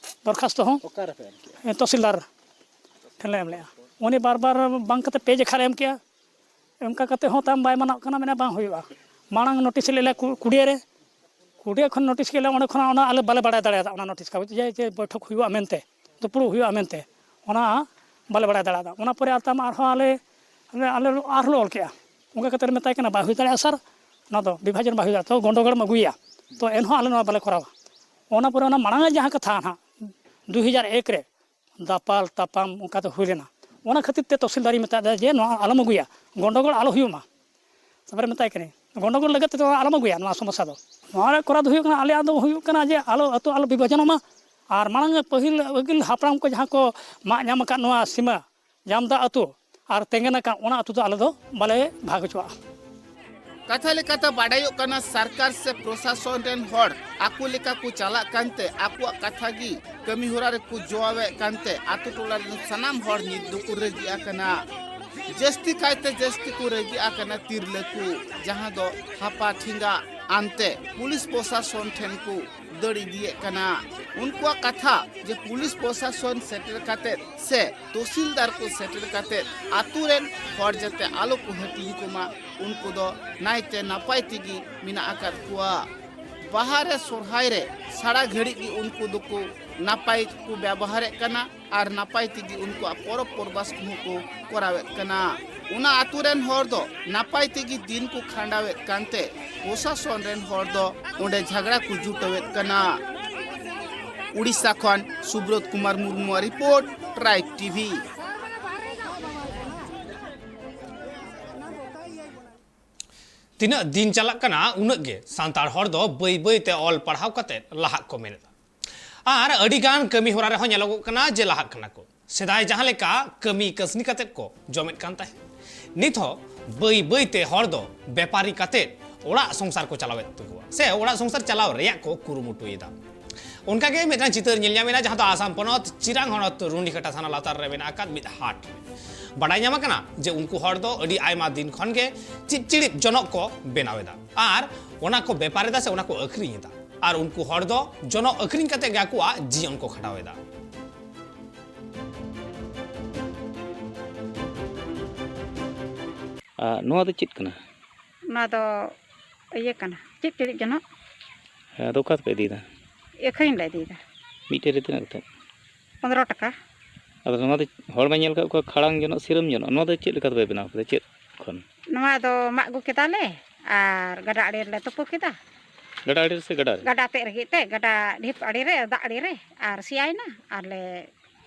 ᱫᱚᱨᱠᱷᱟᱥᱛᱚ ᱦᱚᱸ᱾ ᱚᱠᱟ ᱨᱮᱯᱮ ᱮᱢ ᱠᱮᱜᱼᱟ? ᱛᱚᱦᱥᱤᱞᱫᱟᱨ᱾ ᱴᱷᱮᱱ ᱞᱮ ᱮᱢ ᱞᱮᱜᱼᱟ᱾ ᱩᱱᱤ ᱵᱟᱨ ᱵᱟᱨ ᱵᱟᱝ ᱠᱟᱛᱮ ᱯᱮ ᱡᱮᱠᱷᱟ ᱞᱮ ᱮᱢ ᱠᱮᱜᱼᱟ᱾ ᱚᱱᱠᱟ ᱠᱟᱛᱮ ᱦᱚᱸ ᱛᱟᱢ ᱵᱟᱭ ᱢᱟᱱᱟᱜ ᱠᱟᱱᱟ, ᱢᱮᱱᱟ ᱵᱟᱝ ᱦᱩᱭᱩᱜᱼᱟ᱾ ᱢᱟᱲᱟᱝ ᱱᱳᱴᱤᱥ ᱞᱮᱫ ᱞᱮᱭᱟ ᱠᱩ- ᱠᱩᱰᱤᱭᱟᱹ ᱨᱮ, ᱠᱩᱰᱤᱭᱟᱹ ᱠᱷᱚᱱ ᱱᱳᱴᱤᱥ ᱠᱮᱫ ᱞᱮ, ᱚᱸᱰᱮ ᱠᱷᱚᱱᱟᱜ ᱚᱱᱟ ᱟᱞᱮ ᱵᱟᱞᱮ ᱵᱟᱲᱟᱭ ᱫᱟᱲᱮᱭᱟᱫᱟ ᱚᱱᱟ ᱱᱳᱴᱤᱥ ᱠᱟᱜᱚᱡᱽ ᱡᱮ ᱡᱮ ᱵᱳᱭᱴᱷᱚᱠ ᱦᱩᱭᱩᱜᱼᱟ ᱢᱮᱱᱛᱮ, ᱫᱩᱯᱲᱩᱵ ᱦᱩᱭᱩᱜᱼᱟ ᱢᱮᱱᱛᱮ, ᱚᱱᱟ ᱵᱟᱞᱮ ᱵᱟᱲᱟᱭ ᱫᱟᱲᱮᱭᱟᱫᱟ᱾ ᱚᱱᱟ ᱯᱚᱨᱮ ᱟᱨ ᱛᱟᱢ ᱟᱨᱦᱚᱸ ᱟᱞᱮ ᱟᱞᱮ ᱟᱨᱦᱚᱸ ᱞᱮ ᱚᱞ ᱠᱮᱜᱼᱟ᱾ ᱚᱱᱠᱟ ᱠᱟᱛᱮ ᱞᱮ ᱢᱮᱛᱟᱭ ᱠᱟᱱᱟ, ᱵᱟᱭ ᱦᱩᱭ ᱫᱟᱲᱮᱭᱟᱜᱼᱟ ᱥᱟᱨ, ᱚᱱᱟ ᱫᱚ ᱵᱤᱵᱷᱟᱡᱚᱱ ᱵᱟᱭ ᱦᱩᱭ ᱫᱟᱲᱮᱭᱟᱜᱼᱟ, ᱛᱚ ᱜᱚᱱᱰᱚᱜᱳᱲ ᱮᱢ ᱟᱹᱜᱩᱭᱟ, ᱛᱚ ᱮᱱᱦᱚᱸ ᱟᱞᱮ ᱱᱚᱣᱟ ᱵᱟᱞᱮ ᱠᱚᱨᱟᱣᱟ᱾ ᱚᱱᱟ ᱯᱚᱨᱮ ᱚᱱᱟ ᱢᱟᱲᱟᱝ ᱨᱮ ᱡᱟᱦᱟᱸ ᱠᱟᱛᱷᱟ ᱱᱟᱦᱟᱜ ᱫᱩ ᱦᱟᱡᱟᱨ ᱮᱠ ᱨᱮ ᱫᱟᱯᱟᱞ ᱛᱟᱯᱟᱢ ᱚᱱᱠᱟ ᱫᱚ ᱦᱩᱭ ᱞᱮᱱᱟ, ᱚᱱᱟ ᱠᱷᱟᱹᱛᱤᱨ ᱛᱮ ᱛᱚᱦᱥᱤᱞᱫᱟᱨᱤᱧ ᱢᱮᱛᱟᱫᱮᱭᱟ ᱡᱮ ᱱᱚᱣᱟ ᱟᱞᱚᱢ ᱟᱹᱜᱩᱭᱟ, ᱜᱚᱱᱰᱚᱜᱳᱲ ᱟᱞᱚ ᱦᱩᱭᱩᱜ ᱢᱟ᱾ ᱛᱟᱨᱯᱚᱨᱮ ᱢᱮᱛᱟᱭ ᱠᱟᱹᱱᱟᱹᱧ, ᱜᱚᱱᱰᱚᱜᱳᱲ ᱞᱟᱹᱜᱤᱫ ᱛᱮᱫᱚ ᱟᱞᱚᱢ ᱟᱹᱜᱩᱭᱟ ᱱᱚᱣᱟ ᱥᱚᱢᱚᱥᱥᱟ ᱫᱚ᱾ ᱱᱚᱣᱟ ᱨᱮ ᱠᱚᱨᱟᱣ ᱫᱚ ᱦᱩᱭᱩᱜ ᱠᱟᱱᱟ, ᱟᱞᱮᱭᱟᱜ ᱫᱚ ᱦᱩᱭᱩᱜ ᱠᱟᱱᱟ ᱡᱮ ᱟᱞᱚ, ᱟᱹᱛᱩ ᱟᱞᱚ ᱵᱤᱵᱷᱟᱡᱚᱱᱚᱜ ᱢᱟ᱾ ᱟᱨ ᱢᱟᱲᱟᱝ ᱯᱟᱹᱦᱤᱞ, ᱟᱹᱜᱤᱞ ᱦᱟᱯᱲᱟᱢ ᱠᱚ ᱡᱟᱦᱟᱸ ᱠᱚ ᱢᱟᱜ ᱧᱟᱢ ᱟᱠᱟᱫ ᱱᱚᱣᱟ ᱥᱤᱢᱟᱹ, ᱡᱟᱢᱫᱟ ᱟᱹᱛᱩ ᱟᱨ ᱛᱮᱸᱜᱮᱱ ᱟᱠᱟᱱ ᱚᱱᱟ ᱟᱹᱛᱩ ᱫᱚ ᱟᱞᱮ ᱫᱚ ᱵᱟᱞᱮ ᱵᱷᱟᱜᱽ ᱦᱚᱪᱚᱣᱟᱜᱼᱟ᱾ ᱠᱟᱛᱷᱟ ᱞᱮᱠᱟᱛᱮ ᱵᱟᱰᱟᱭᱚᱜ ᱠᱟᱱᱟ, ᱥᱚᱨᱠᱟᱨ ᱥᱮ ᱯᱨᱚᱥᱟᱥᱚᱱ ᱨᱮᱱ ᱦᱚᱲ ᱟᱠᱚ ᱞᱮᱠᱟ ᱠᱚ ᱪᱟᱞᱟᱜ ᱠᱟᱱᱛᱮ ᱟᱠᱚᱣᱟᱜ ᱠᱟᱛᱷᱟ ᱜᱮ ᱠᱟᱹᱢᱤ ᱦᱚᱨᱟ ᱨᱮᱠᱚ ᱡᱚᱣᱟᱣᱮᱫ ᱠᱟᱱᱛᱮ ᱟᱛᱳ ᱴᱚᱞᱟ ᱨᱮᱱ ᱥᱟᱱᱟᱢ ᱦᱚᱲ ᱱᱤᱛ ᱫᱚᱠᱚ ᱨᱟᱹᱜᱤ ᱟᱠᱟᱱᱟ᱾ ᱡᱟᱹᱥᱛᱤ ᱠᱟᱭᱛᱮ ᱡᱟᱹᱥᱛᱤ ᱠᱚ ᱨᱟᱹᱜᱤ ᱟᱠᱟᱱᱟ ᱛᱤᱨᱞᱟᱹ ᱠᱚ, ᱡᱟᱦᱟᱸ ᱫᱚ ᱦᱟᱯᱟ ᱴᱷᱮᱸᱜᱟ ᱟᱱᱛᱮ ᱯᱩᱞᱤᱥ ᱯᱨᱚᱥᱟᱥᱚᱱ ᱴᱷᱮᱱ ᱠᱚ ᱫᱟᱹᱲ ᱤᱫᱤᱭᱮᱫ ᱠᱟᱱᱟ᱾ ᱩᱱᱠᱩᱣᱟᱜ ᱠᱟᱛᱷᱟ ᱡᱮ ᱯᱩᱞᱤᱥ ᱯᱨᱚᱥᱟᱥᱚᱱ ᱥᱮᱴᱮᱨ ᱠᱟᱛᱮ ᱥᱮ ᱛᱚᱦᱥᱤᱞᱫᱟᱨ ᱠᱚ ᱥᱮᱴᱮᱨ ᱠᱟᱛᱮ ᱟᱛᱳ ᱨᱮᱱ ᱦᱚᱲ ᱡᱟᱛᱮ ᱟᱞᱚ ᱠᱚ ᱦᱟᱹᱴᱤᱧ ᱠᱚᱢᱟ, ᱩᱱᱠᱩ ᱫᱚ ᱱᱟᱭᱛᱮ ᱱᱟᱯᱟᱭ ᱛᱮᱜᱮ ᱢᱮᱱᱟᱜ ᱟᱠᱟᱫ ᱠᱚᱣᱟ᱾ ᱵᱟᱦᱟ ᱨᱮ, ᱥᱚᱨᱦᱟᱭ ᱨᱮ ᱥᱟᱨᱟ ᱜᱷᱟᱹᱲᱤᱡ ᱜᱮ ᱩᱱᱠᱩ ᱫᱚᱠᱚ ᱱᱟᱯᱟᱭ ᱠᱚ ᱵᱮᱵᱚᱦᱟᱨᱮᱫ ᱠᱟᱱᱟ ᱟᱨ ᱱᱟᱯᱟᱭ ᱛᱮᱜᱮ ᱩᱱᱠᱩᱣᱟᱜ ᱯᱚᱨᱚᱵᱽ ᱯᱚᱨᱵᱟᱥ ᱠᱚᱦᱚᱸ ᱠᱚ ᱠᱚᱨᱟᱣᱮᱫ ᱠᱟᱱᱟ᱾ ᱚᱱᱟ ᱟᱛᱳ ᱨᱮᱱ ᱦᱚᱲ ᱫᱚ ᱱᱟᱯᱟᱭ ᱛᱮᱜᱮ ᱫᱤᱱ ᱠᱚ ᱠᱷᱟᱸᱰᱟᱣᱮᱫ ᱠᱟᱱᱛᱮ ᱯᱨᱚᱥᱟᱥᱚᱱ ᱨᱮᱱ ᱦᱚᱲ ᱫᱚ ᱚᱸᱰᱮ ᱡᱷᱟᱜᱽᱲᱟ ᱠᱚ ᱡᱩᱴᱟᱹᱣᱮᱫ ᱠᱟᱱᱟ᱾ ᱩᱲᱤᱥᱥᱟ ᱠᱷᱚᱱ ᱥᱩᱵᱨᱚᱛ ᱠᱩᱢᱟᱨ ᱢᱩᱨᱢᱩᱣᱟᱜ ᱨᱤᱯᱳᱨᱴ, ᱴᱨᱟᱭᱤᱵᱽ ᱴᱤᱵᱷᱤ᱾ ᱛᱤᱱᱟᱹᱜ ᱫᱤᱱ ᱪᱟᱞᱟᱜ ᱠᱟᱱᱟ, ᱩᱱᱟᱹᱜ ᱜᱮ ᱥᱟᱱᱛᱟᱲ ᱦᱚᱲ ᱫᱚ ᱵᱟᱹᱭ ᱵᱟᱹᱭ ᱛᱮ ᱚᱞ ᱯᱟᱲᱦᱟᱣ ᱠᱟᱛᱮ ᱞᱟᱦᱟᱜ ᱠᱚ ᱢᱮᱱᱮᱫᱟ᱾ ᱟᱨ ᱟᱹᱰᱤ ᱜᱟᱱ ᱠᱟᱹᱢᱤ ᱦᱚᱨᱟ ᱨᱮᱦᱚᱸ ᱧᱮᱞᱚᱜᱚᱜ ᱠᱟᱱᱟ ᱡᱮ ᱞᱟᱦᱟᱜ ᱠᱟᱱᱟ ᱠᱚ᱾ ᱥᱮᱫᱟᱭ ᱡᱟᱦᱟᱸ ᱞᱮᱠᱟ ᱠᱟᱹᱢᱤ ᱠᱟᱹᱥᱱᱤ ᱠᱟᱛᱮ ᱠᱚ ᱡᱚᱢᱮᱫ ᱠᱟᱱ ᱛᱟᱦᱮᱸᱫ, ᱱᱤᱛ ᱦᱚᱸ ᱵᱟᱹᱭ ᱵᱟᱹᱭ ᱛᱮ ᱦᱚᱲ ᱫᱚ ᱵᱮᱯᱟᱨᱤ ᱠᱟᱛᱮ ᱚᱲᱟᱜ ᱥᱚᱝᱥᱟᱨ ᱠᱚ ᱪᱟᱞᱟᱣᱮᱫ ᱛᱟᱠᱚᱣᱟ ᱥᱮ ᱚᱲᱟᱜ ᱥᱚᱝᱥᱟᱨ ᱪᱟᱞᱟᱣ ᱨᱮᱭᱟᱜ ᱠᱚ ᱠᱩᱨᱩᱢᱩᱴᱩᱭᱮᱫᱟ᱾ ᱚᱱᱠᱟᱜᱮ ᱢᱤᱫᱴᱟᱝ ᱪᱤᱛᱟᱹᱨ ᱧᱮᱞ ᱧᱟᱢ ᱮᱱᱟ, ᱡᱟᱦᱟᱸ ᱫᱚ ᱟᱥᱟᱢ ᱯᱚᱱᱚᱛ ᱪᱤᱨᱟᱝ ᱦᱚᱱᱚᱛ ᱨᱩᱱᱰᱤᱠᱟᱴᱟ ᱛᱷᱟᱱᱟ ᱞᱟᱛᱟᱨ ᱨᱮ ᱢᱮᱱᱟᱜ ᱟᱠᱟᱫ ᱢᱤᱫ ᱦᱟᱴ ᱨᱮ᱾ ᱵᱟᱰᱟᱭ ᱧᱟᱢ ᱟᱠᱟᱱᱟ ᱡᱮ ᱩᱱᱠᱩ ᱦᱚᱲ ᱫᱚ ᱟᱹᱰᱤ ᱟᱭᱢᱟ ᱫᱤᱱ ᱠᱷᱚᱱ ᱜᱮ ᱪᱤᱯᱪᱤᱲᱤᱯ ᱡᱚᱱᱚᱜ ᱠᱚ ᱵᱮᱱᱟᱣ ᱮᱫᱟ ᱟᱨ ᱚᱱᱟ ᱠᱚ ᱵᱮᱯᱟᱨ ᱮᱫᱟ ᱥᱮ ᱚᱱᱟ ᱠᱚ ᱟᱹᱠᱷᱨᱤᱧ ᱮᱫᱟ᱾ ᱟᱨ ᱩᱱᱠᱩ ᱦᱚᱲ ᱫᱚ ᱡᱚᱱᱚᱜ ᱟᱹᱠᱷᱨᱤᱧ ᱠᱟᱛᱮ ᱜᱮ ᱟᱠᱚᱣᱟᱜ ᱡᱤᱭᱚᱱ ᱠᱚ ᱠᱷᱟᱸᱰᱟᱣ ᱮᱫᱟ᱾ ᱟᱨ ᱱᱚᱣᱟ ᱫᱚ ᱪᱮᱫ ᱠᱟᱱᱟ? ᱱᱚᱣᱟ ᱫᱚ ᱤᱭᱟᱹ ᱠᱟᱱᱟ, ᱪᱮᱫ ᱪᱤᱲᱤᱡ ᱡᱚᱱᱚᱜ᱾ ᱦᱮᱸ, ᱟᱫᱚ ᱚᱠᱟ ᱛᱮᱯᱮ ᱤᱫᱤᱭᱮᱫᱟ? ᱟᱹᱠᱷᱨᱤᱧ ᱞᱮ ᱤᱫᱤᱭᱮᱫᱟ᱾ ᱢᱤᱫᱴᱮᱱ ᱨᱮ ᱛᱤᱱᱟᱹᱜ ᱠᱟᱛᱮ? ᱯᱚᱱᱫᱽᱨᱚ ᱴᱟᱠᱟ᱾ ᱟᱫᱚ ᱱᱚᱣᱟ ᱫᱚ ᱦᱚᱲ ᱢᱟ ᱧᱮᱞ ᱟᱠᱟᱫ ᱠᱚᱣᱟ ᱠᱷᱟᱲᱟᱝ ᱡᱚᱱᱚᱜ, ᱥᱤᱨᱟᱹᱢ ᱡᱚᱱᱚᱜ, ᱱᱚᱣᱟ ᱫᱚ ᱪᱮᱫ ᱞᱮᱠᱟ ᱛᱮᱯᱮ ᱵᱮᱱᱟᱣ ᱠᱮᱫᱟ, ᱪᱮᱫ ᱠᱷᱚᱱ? ᱱᱚᱣᱟ ᱫᱚ ᱢᱟᱜ ᱟᱹᱜᱩ ᱠᱮᱫᱟ ᱞᱮ ᱟᱨ ᱜᱟᱰᱟ ᱟᱲᱮ ᱨᱮᱞᱮ ᱛᱩᱯᱩ ᱠᱮᱫᱟ᱾ ᱜᱟᱰᱟ ᱟᱲᱮ ᱨᱮ ᱥᱮ ᱜᱟᱰᱟ ᱨᱮ? ᱜᱟᱰᱟ ᱛᱮᱫ ᱨᱮᱜᱮ ᱮᱱᱛᱮᱫ, ᱜᱟᱰᱟ ᱰᱷᱤᱯ ᱟᱲᱮ ᱨᱮ, ᱫᱟᱜ ᱟᱲᱮ ᱨᱮ, ᱟᱨ ᱥᱮᱭᱟᱭᱮᱱᱟ, ᱟᱨ ᱞᱮ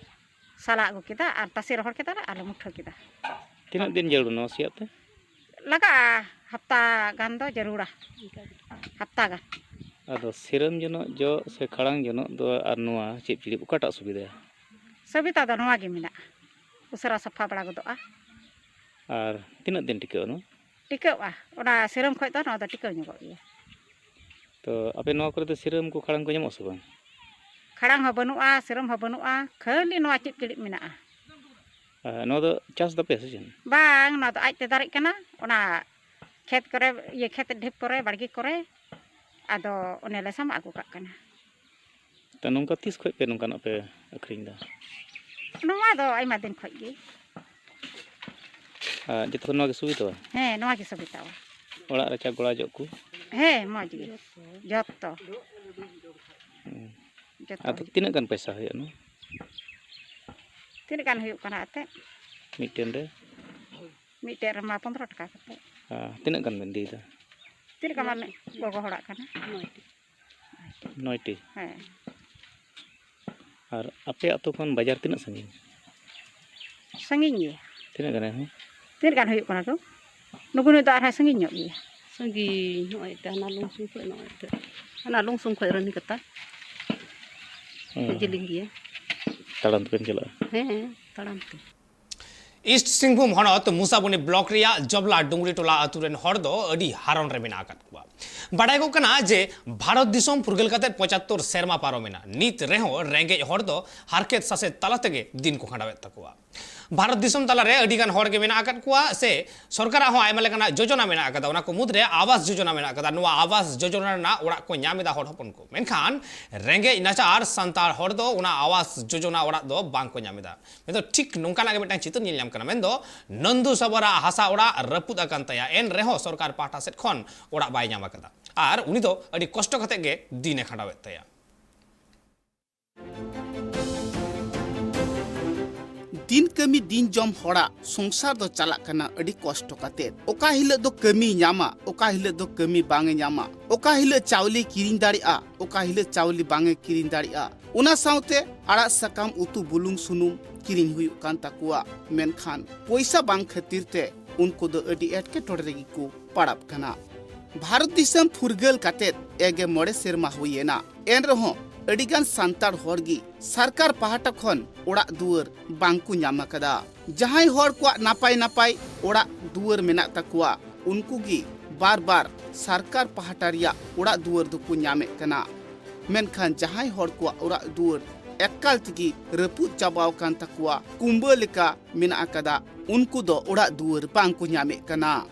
ᱥᱟᱞᱟ ᱟᱹᱜᱩ ᱠᱮᱫᱟ ᱟᱨ ᱛᱟᱥᱮ ᱨᱚᱦᱚᱲ ᱠᱮᱫᱟ ᱞᱮ ᱟᱨ ᱞᱮ ᱢᱩᱴᱷᱟᱹ ᱠᱮᱫᱟ᱾ ᱛᱤᱱᱟᱹᱜ ᱫᱤᱱ ᱡᱟᱹᱨᱩᱲ ᱱᱚᱣᱟ ᱥᱮᱭᱟᱜ ᱛᱮ? ᱞᱟᱜᱟᱜᱼᱟ, ᱦᱟᱯᱛᱟ ᱜᱟᱱ ᱫᱚ ᱡᱟᱹᱨᱩᱲᱟ, ᱦᱟᱯᱛᱟ ᱜᱟᱱ᱾ ᱟᱫᱚ ᱥᱤᱨᱟᱹᱢ ᱡᱚᱱᱚᱜ ᱡᱚᱜ ᱥᱮ ᱠᱷᱟᱲᱟᱝ ᱡᱚᱱᱚᱜ ᱫᱚ ᱟᱨ ᱱᱚᱣᱟ ᱪᱮᱫ ᱪᱤᱲᱤᱯ ᱚᱠᱟᱴᱟᱜ ᱥᱩᱵᱤᱫᱷᱟᱭᱟ? ᱥᱩᱵᱤᱫᱷᱟ ᱫᱚ ᱱᱚᱣᱟ ᱜᱮ ᱢᱮᱱᱟᱜᱼᱟ, ᱩᱥᱟᱹᱨᱟ ᱥᱟᱯᱷᱟ ᱵᱟᱲᱟ ᱜᱚᱫᱚᱜᱼᱟ᱾ ᱟᱨ ᱛᱤᱱᱟᱹᱜ ᱫᱤᱱ ᱴᱤᱠᱟᱹᱜᱼᱟ ᱱᱚᱣᱟ? ᱴᱤᱠᱟᱹᱜᱼᱟ, ᱚᱱᱟ ᱥᱤᱨᱟᱹᱢ ᱠᱷᱚᱡ ᱫᱚ ᱱᱚᱣᱟ ᱫᱚ ᱴᱤᱠᱟᱹᱣ ᱧᱚᱜᱚᱜ ᱜᱮᱭᱟ᱾ ᱛᱚ ᱟᱯᱮ ᱱᱚᱣᱟ ᱠᱚᱨᱮ ᱫᱚ ᱥᱤᱨᱟᱹᱢ ᱠᱚ ᱠᱷᱟᱲᱟᱝ ᱠᱚ ᱧᱟᱢᱚᱜᱼᱟ ᱥᱮ ᱵᱟᱝ? ᱠᱷᱟᱲᱟᱝ ᱦᱚᱸ ᱵᱟᱹᱱᱩᱜᱼᱟ, ᱥᱤᱨᱟᱹᱢ ᱦᱚᱸ ᱵᱟᱹᱱᱩᱜᱼᱟ, ᱠᱷᱟᱹᱞᱤ ᱱᱚᱣᱟ ᱪᱤᱯ ᱪᱤᱲᱤᱯ ᱢᱮᱱᱟᱜᱼᱟ᱾ ᱟᱨ ᱱᱚᱣᱟ ᱫᱚ ᱪᱟᱥ ᱫᱟᱯᱮ ᱥᱮ ᱪᱮᱫ? ᱵᱟᱝ, ᱱᱚᱣᱟ ᱫᱚ ᱟᱡ ᱛᱮ ᱫᱟᱨᱮᱜ ᱠᱟᱱᱟ, ᱚᱱᱟ ᱠᱷᱮᱛ ᱠᱚᱨᱮ, ᱤᱭᱟᱹ, ᱠᱷᱮᱛ ᱰᱷᱤᱯ ᱠᱚᱨᱮ, ᱵᱟᱲᱜᱮ ᱠᱚᱨᱮ, ᱟᱫᱚ ᱚᱱᱮ ᱞᱮ ᱥᱟᱢᱟᱜ ᱟᱹᱜᱩ ᱠᱟᱜ ᱠᱟᱱᱟ᱾ ᱛᱚ ᱱᱚᱝᱠᱟ ᱛᱤᱥ ᱠᱷᱚᱡ ᱯᱮ ᱱᱚᱝᱠᱟᱱᱟᱜ ᱯᱮ ᱟᱹᱠᱷᱨᱤᱧ ᱮᱫᱟ? ᱱᱚᱣᱟ ᱫᱚ ᱟᱭᱢᱟ ᱫᱤᱱ ᱠᱷᱚᱡ ᱜᱮ᱾ ᱟᱨ ᱡᱚᱛᱚ ᱠᱷᱚᱱ ᱱᱚᱣᱟ ᱜᱮ ᱥᱩᱵᱤᱫᱷᱟᱣᱟ? ᱦᱮᱸ, ᱱᱚᱣᱟ ᱜᱮ ᱥᱩᱵᱤᱫᱷᱟᱣᱟ᱾ ᱚᱲᱟᱜ ᱨᱮ ᱪᱟ ᱜᱚᱲᱟ ᱡᱚᱜ ᱠᱚ? ᱦᱮᱸ, ᱢᱚᱡᱽ ᱜᱮ᱾ ᱡᱚᱛᱚ᱾ ᱦᱩᱸ᱾ ᱡᱚᱛᱚ ᱟᱫᱚ ᱦᱩᱭᱩᱜ ᱛᱤᱱᱟᱹᱜ ᱜᱟᱱ ᱯᱚᱭᱥᱟ ᱦᱩᱭᱩᱜᱼᱟ ᱱᱚᱣᱟ? ᱛᱤᱱᱟᱹᱜ ᱜᱟᱱ ᱦᱩᱭᱩᱜ ᱠᱟᱱᱟ ᱮᱱᱛᱮᱫ? ᱢᱤᱫᱴᱮᱱ ᱨᱮ? ᱢᱤᱫᱴᱮᱱ ᱨᱮᱢᱟ ᱯᱚᱱᱫᱽᱨᱚ ᱴᱟᱠᱟ ᱠᱟᱛᱮ᱾ ᱟᱨ ᱛᱤᱱᱟᱹᱜ ᱜᱟᱱ ᱵᱮᱱ ᱤᱫᱤᱭᱮᱫᱟ? ᱛᱤᱱᱟᱹᱜ ᱜᱟᱱ ᱢᱟᱱᱮ ᱜᱚᱜᱚ ᱦᱚᱲᱟᱜ ᱠᱟᱱᱟ? ᱱᱚᱭᱴᱤ᱾ ᱦᱮᱸ᱾ ᱟᱨ ᱟᱯᱮ ᱟᱹᱛᱩ ᱠᱷᱚᱱ ᱵᱟᱡᱟᱨ ᱛᱤᱱᱟᱹᱜ ᱥᱟᱺᱜᱤᱧ? ᱥᱟᱺᱜᱤᱧ ᱜᱮᱭᱟ᱾ ᱛᱤᱱᱟᱹᱜ ᱜᱟᱱ ᱮᱱᱦᱚᱸ? ᱛᱤᱱᱟᱹᱜ ᱜᱟᱱ ᱦᱩᱭᱩᱜ ᱠᱟᱱᱟ ᱫᱚ? ᱱᱩᱠᱩ ᱱᱩᱭ ᱫᱚ ᱟᱨᱦᱚᱸ ᱥᱟᱺᱜᱤᱧ ᱧᱚᱜ ᱜᱮᱭᱟ᱾ ᱥᱟᱺᱜᱤᱧ, ᱱᱚᱜᱼᱚᱭ ᱛᱚ ᱦᱟᱱᱟ ᱞᱩᱝᱥᱩᱝ ᱠᱷᱚᱡ ᱱᱚᱜᱼᱚᱭ ᱛᱚ, ᱦᱟᱱᱟ ᱞᱩᱝᱥᱩᱝ ᱠᱷᱚᱡ ᱨᱟᱹᱱᱤ ᱠᱟᱛᱟ᱾ ᱦᱮᱸ᱾ ᱡᱮᱞᱮᱧ ᱜᱮᱭᱟ᱾ ᱛᱟᱲᱟᱢ ᱛᱮᱵᱮᱱ ᱪᱟᱞᱟᱜᱼᱟ? ᱦᱮᱸ, ᱛᱟᱲᱟᱢ ᱛᱮ᱾ ᱤᱥᱴ ᱥᱤᱝᱵᱷᱩᱢ ᱦᱚᱱᱚᱛ ᱢᱩᱥᱟᱵᱚᱱᱤ ᱵᱞᱚᱠ ᱨᱮᱭᱟᱜ ᱡᱚᱵᱞᱟ ᱰᱩᱝᱜᱽᱨᱤ ᱴᱚᱞᱟ ᱟᱹᱛᱩ ᱨᱮᱱ ᱦᱚᱲ ᱫᱚ ᱟᱹᱰᱤ ᱦᱟᱨᱚᱱ ᱨᱮ ᱢᱮᱱᱟᱜ ᱟᱠᱟᱫ ᱠᱚᱣᱟ᱾ ᱵᱟᱰᱟᱭ ᱠᱚᱜ ᱠᱟᱱᱟ ᱡᱮ ᱵᱷᱟᱨᱚᱛ ᱫᱤᱥᱚᱢ ᱯᱷᱩᱨᱜᱟᱹᱞ ᱠᱟᱛᱮ ᱯᱚᱸᱪᱟᱛᱛᱳᱨ ᱥᱮᱨᱢᱟ ᱯᱟᱨᱚᱢᱮᱱᱟ, ᱱᱤᱛ ᱨᱮᱦᱚᱸ ᱨᱮᱸᱜᱮᱡ ᱦᱚᱲ ᱫᱚ ᱦᱟᱨᱠᱮᱛ ᱥᱟᱥᱮᱛ ᱛᱟᱞᱟ ᱛᱮᱜᱮ ᱫᱤᱱ ᱠᱚ ᱠᱷᱟᱸᱰᱟᱣᱮᱫ ᱛᱟᱠᱚᱣᱟ᱾ ᱵᱷᱟᱨᱚᱛ ᱫᱤᱥᱚᱢ ᱛᱟᱞᱟᱨᱮ ᱟᱹᱰᱤ ᱜᱟᱱ ᱦᱚᱲ ᱜᱮ ᱢᱮᱱᱟᱜ ᱟᱠᱟᱫ ᱠᱚᱣᱟ ᱥᱮ ᱥᱚᱨᱠᱟᱨᱟᱜ ᱦᱚᱸ ᱟᱭᱢᱟ ᱞᱮᱠᱟᱱᱟᱜ ᱡᱳᱡᱚᱱᱟ ᱢᱮᱱᱟᱜ ᱟᱠᱟᱫᱟ᱾ ᱚᱱᱟ ᱠᱚ ᱢᱩᱫᱽᱨᱮ ᱟᱵᱟᱥ ᱡᱳᱡᱚᱱᱟ ᱢᱮᱱᱟᱜ ᱟᱠᱟᱫᱟ᱾ ᱱᱚᱣᱟ ᱟᱵᱟᱥ ᱡᱳᱡᱚᱱᱟ ᱨᱮᱱᱟᱜ ᱚᱲᱟᱜ ᱠᱚ ᱧᱟᱢ ᱮᱫᱟ ᱦᱚᱲ ᱦᱚᱯᱚᱱ ᱠᱚ᱾ ᱢᱮᱱᱠᱷᱟᱱ ᱨᱮᱸᱜᱮᱡ ᱱᱟᱪᱟᱨ ᱥᱟᱱᱛᱟᱲ ᱦᱚᱲ ᱫᱚ ᱚᱱᱟ ᱟᱵᱟᱥ ᱡᱳᱡᱚᱱᱟ ᱚᱲᱟᱜ ᱫᱚ ᱵᱟᱝ ᱠᱚ ᱧᱟᱢ ᱮᱫᱟ᱾ ᱢᱮᱱᱫᱚ ᱴᱷᱤᱠ ᱱᱚᱝᱠᱟᱱᱟᱜ ᱜᱮ ᱢᱤᱫᱴᱟᱝ ᱪᱤᱛᱟᱹᱨ ᱧᱮᱞ ᱧᱟᱢ ᱠᱟᱱᱟ᱾ ᱢᱮᱱᱫᱚ ᱱᱚᱱᱫᱩ ᱥᱟᱵᱟᱨᱟᱜ ᱦᱟᱥᱟ ᱚᱲᱟᱜ ᱨᱟᱹᱯᱩᱫ ᱟᱠᱟᱱ ᱛᱟᱭᱟ, ᱮᱱ ᱨᱮᱦᱚᱸ ᱥᱚᱨᱠᱟᱨ ᱯᱟᱦᱴᱟ ᱥᱮᱫ ᱠᱷᱚᱱ ᱚᱲᱟᱜ ᱵᱟᱭ ᱧᱟᱢ ᱟᱠᱟᱫᱟ᱾ ᱟᱨ ᱩᱱᱤ ᱫᱚ ᱟᱹᱰᱤ ᱠᱚᱥᱴᱚ ᱠᱟᱛᱮ ᱜᱮ ᱫᱤᱱᱮ ᱠᱷᱟᱸᱰᱟᱣᱮᱫ ᱛᱟᱭᱟ᱾ ᱫᱤᱱ ᱠᱟᱹᱢᱤ ᱫᱤᱱ ᱡᱚᱢ ᱦᱚᱲᱟᱜ ᱥᱚᱝᱥᱟᱨ ᱫᱚ ᱪᱟᱞᱟᱜ ᱠᱟᱱᱟ ᱟᱹᱰᱤ ᱠᱚᱥᱴᱚ ᱠᱟᱛᱮᱫ᱾ ᱚᱠᱟ ᱦᱤᱞᱳᱜ ᱫᱚ ᱠᱟᱹᱢᱤᱭ ᱧᱟᱢᱟ, ᱚᱠᱟ ᱦᱤᱞᱳᱜ ᱫᱚ ᱠᱟᱹᱢᱤ ᱵᱟᱝ ᱮ ᱧᱟᱢᱟ, ᱚᱠᱟ ᱦᱤᱞᱳᱜ ᱪᱟᱣᱞᱮ ᱠᱤᱨᱤᱧ ᱫᱟᱲᱮᱭᱟᱜᱼᱟ, ᱚᱠᱟ ᱦᱤᱞᱳᱜ ᱪᱟᱣᱞᱮ ᱵᱟᱝ ᱮ ᱠᱤᱨᱤᱧ ᱫᱟᱲᱮᱭᱟᱜᱼᱟ᱾ ᱚᱱᱟ ᱥᱟᱶᱛᱮ ᱟᱲᱟᱜ ᱥᱟᱠᱟᱢ, ᱩᱛᱩ, ᱵᱩᱞᱩᱝ, ᱥᱩᱱᱩᱢ ᱠᱤᱨᱤᱧ ᱦᱩᱭᱩᱜ ᱠᱟᱱ ᱛᱟᱠᱚᱣᱟ᱾ ᱢᱮᱱᱠᱷᱟᱱ ᱯᱚᱭᱥᱟ ᱵᱟᱝ ᱠᱷᱟᱹᱛᱤᱨ ᱛᱮ ᱩᱱᱠᱩ ᱫᱚ ᱟᱹᱰᱤ ᱮᱴᱠᱮᱴᱚᱬᱮ ᱨᱮᱜᱮ ᱠᱚ ᱯᱟᱲᱟᱜ ᱠᱟᱱᱟ᱾ ᱵᱷᱟᱨᱚᱛ ᱫᱤᱥᱚᱢ ᱯᱷᱩᱨᱜᱟᱹᱞ ᱠᱟᱛᱮᱫ ᱮᱜᱮ ᱢᱚᱬᱮ ᱥᱮᱨᱢᱟ ᱦᱩᱭ ᱮᱱᱟ, ᱮᱱᱨᱮᱦᱚᱸ ᱟᱹᱰᱤᱜᱟᱱ ᱥᱟᱱᱛᱟᱲ ᱦᱚᱲ ᱜᱮ ᱥᱚᱨᱠᱟᱨ ᱯᱟᱦᱴᱟ ᱠᱷᱚᱱ ᱚᱲᱟᱜ ᱫᱩᱣᱟᱹᱨ ᱵᱟᱝ ᱠᱚ ᱧᱟᱢ ᱟᱠᱟᱫᱟ᱾ ᱡᱟᱦᱟᱸᱭ ᱦᱚᱲ ᱠᱚᱣᱟᱜ ᱱᱟᱯᱟᱭ ᱱᱟᱯᱟᱭ ᱚᱲᱟᱜ ᱫᱩᱣᱟᱹᱨ ᱢᱮᱱᱟᱜ ᱛᱟᱠᱚᱣᱟ, ᱩᱱᱠᱩ ᱜᱮ ᱵᱟᱨ ᱵᱟᱨ ᱥᱚᱨᱠᱟᱨ ᱯᱟᱦᱴᱟ ᱨᱮᱭᱟᱜ ᱚᱲᱟᱜ ᱫᱩᱣᱟᱹᱨ ᱫᱚᱠᱚ ᱧᱟᱢᱮᱫ ᱠᱟᱱᱟ᱾ ᱢᱮᱱᱠᱷᱟᱱ ᱡᱟᱦᱟᱸᱭ ᱦᱚᱲ ᱠᱚᱣᱟᱜ ᱚᱲᱟᱜ ᱫᱩᱣᱟᱹᱨ ᱮᱠᱟᱞ ᱛᱮᱜᱮ ᱨᱟᱹᱯᱩᱫ ᱪᱟᱵᱟᱣ ᱟᱠᱟᱱ ᱛᱟᱠᱚᱣᱟ, ᱠᱩᱢᱵᱟᱹ ᱞᱮᱠᱟ ᱢᱮᱱᱟᱜ ᱟᱠᱟᱫᱟ, ᱩᱱᱠᱩ ᱫᱚ ᱚᱲᱟᱜ ᱫᱩᱣᱟᱹᱨ ᱵᱟᱝ ᱠᱚ ᱧᱟᱢᱮᱫ ᱠᱟᱱᱟ᱾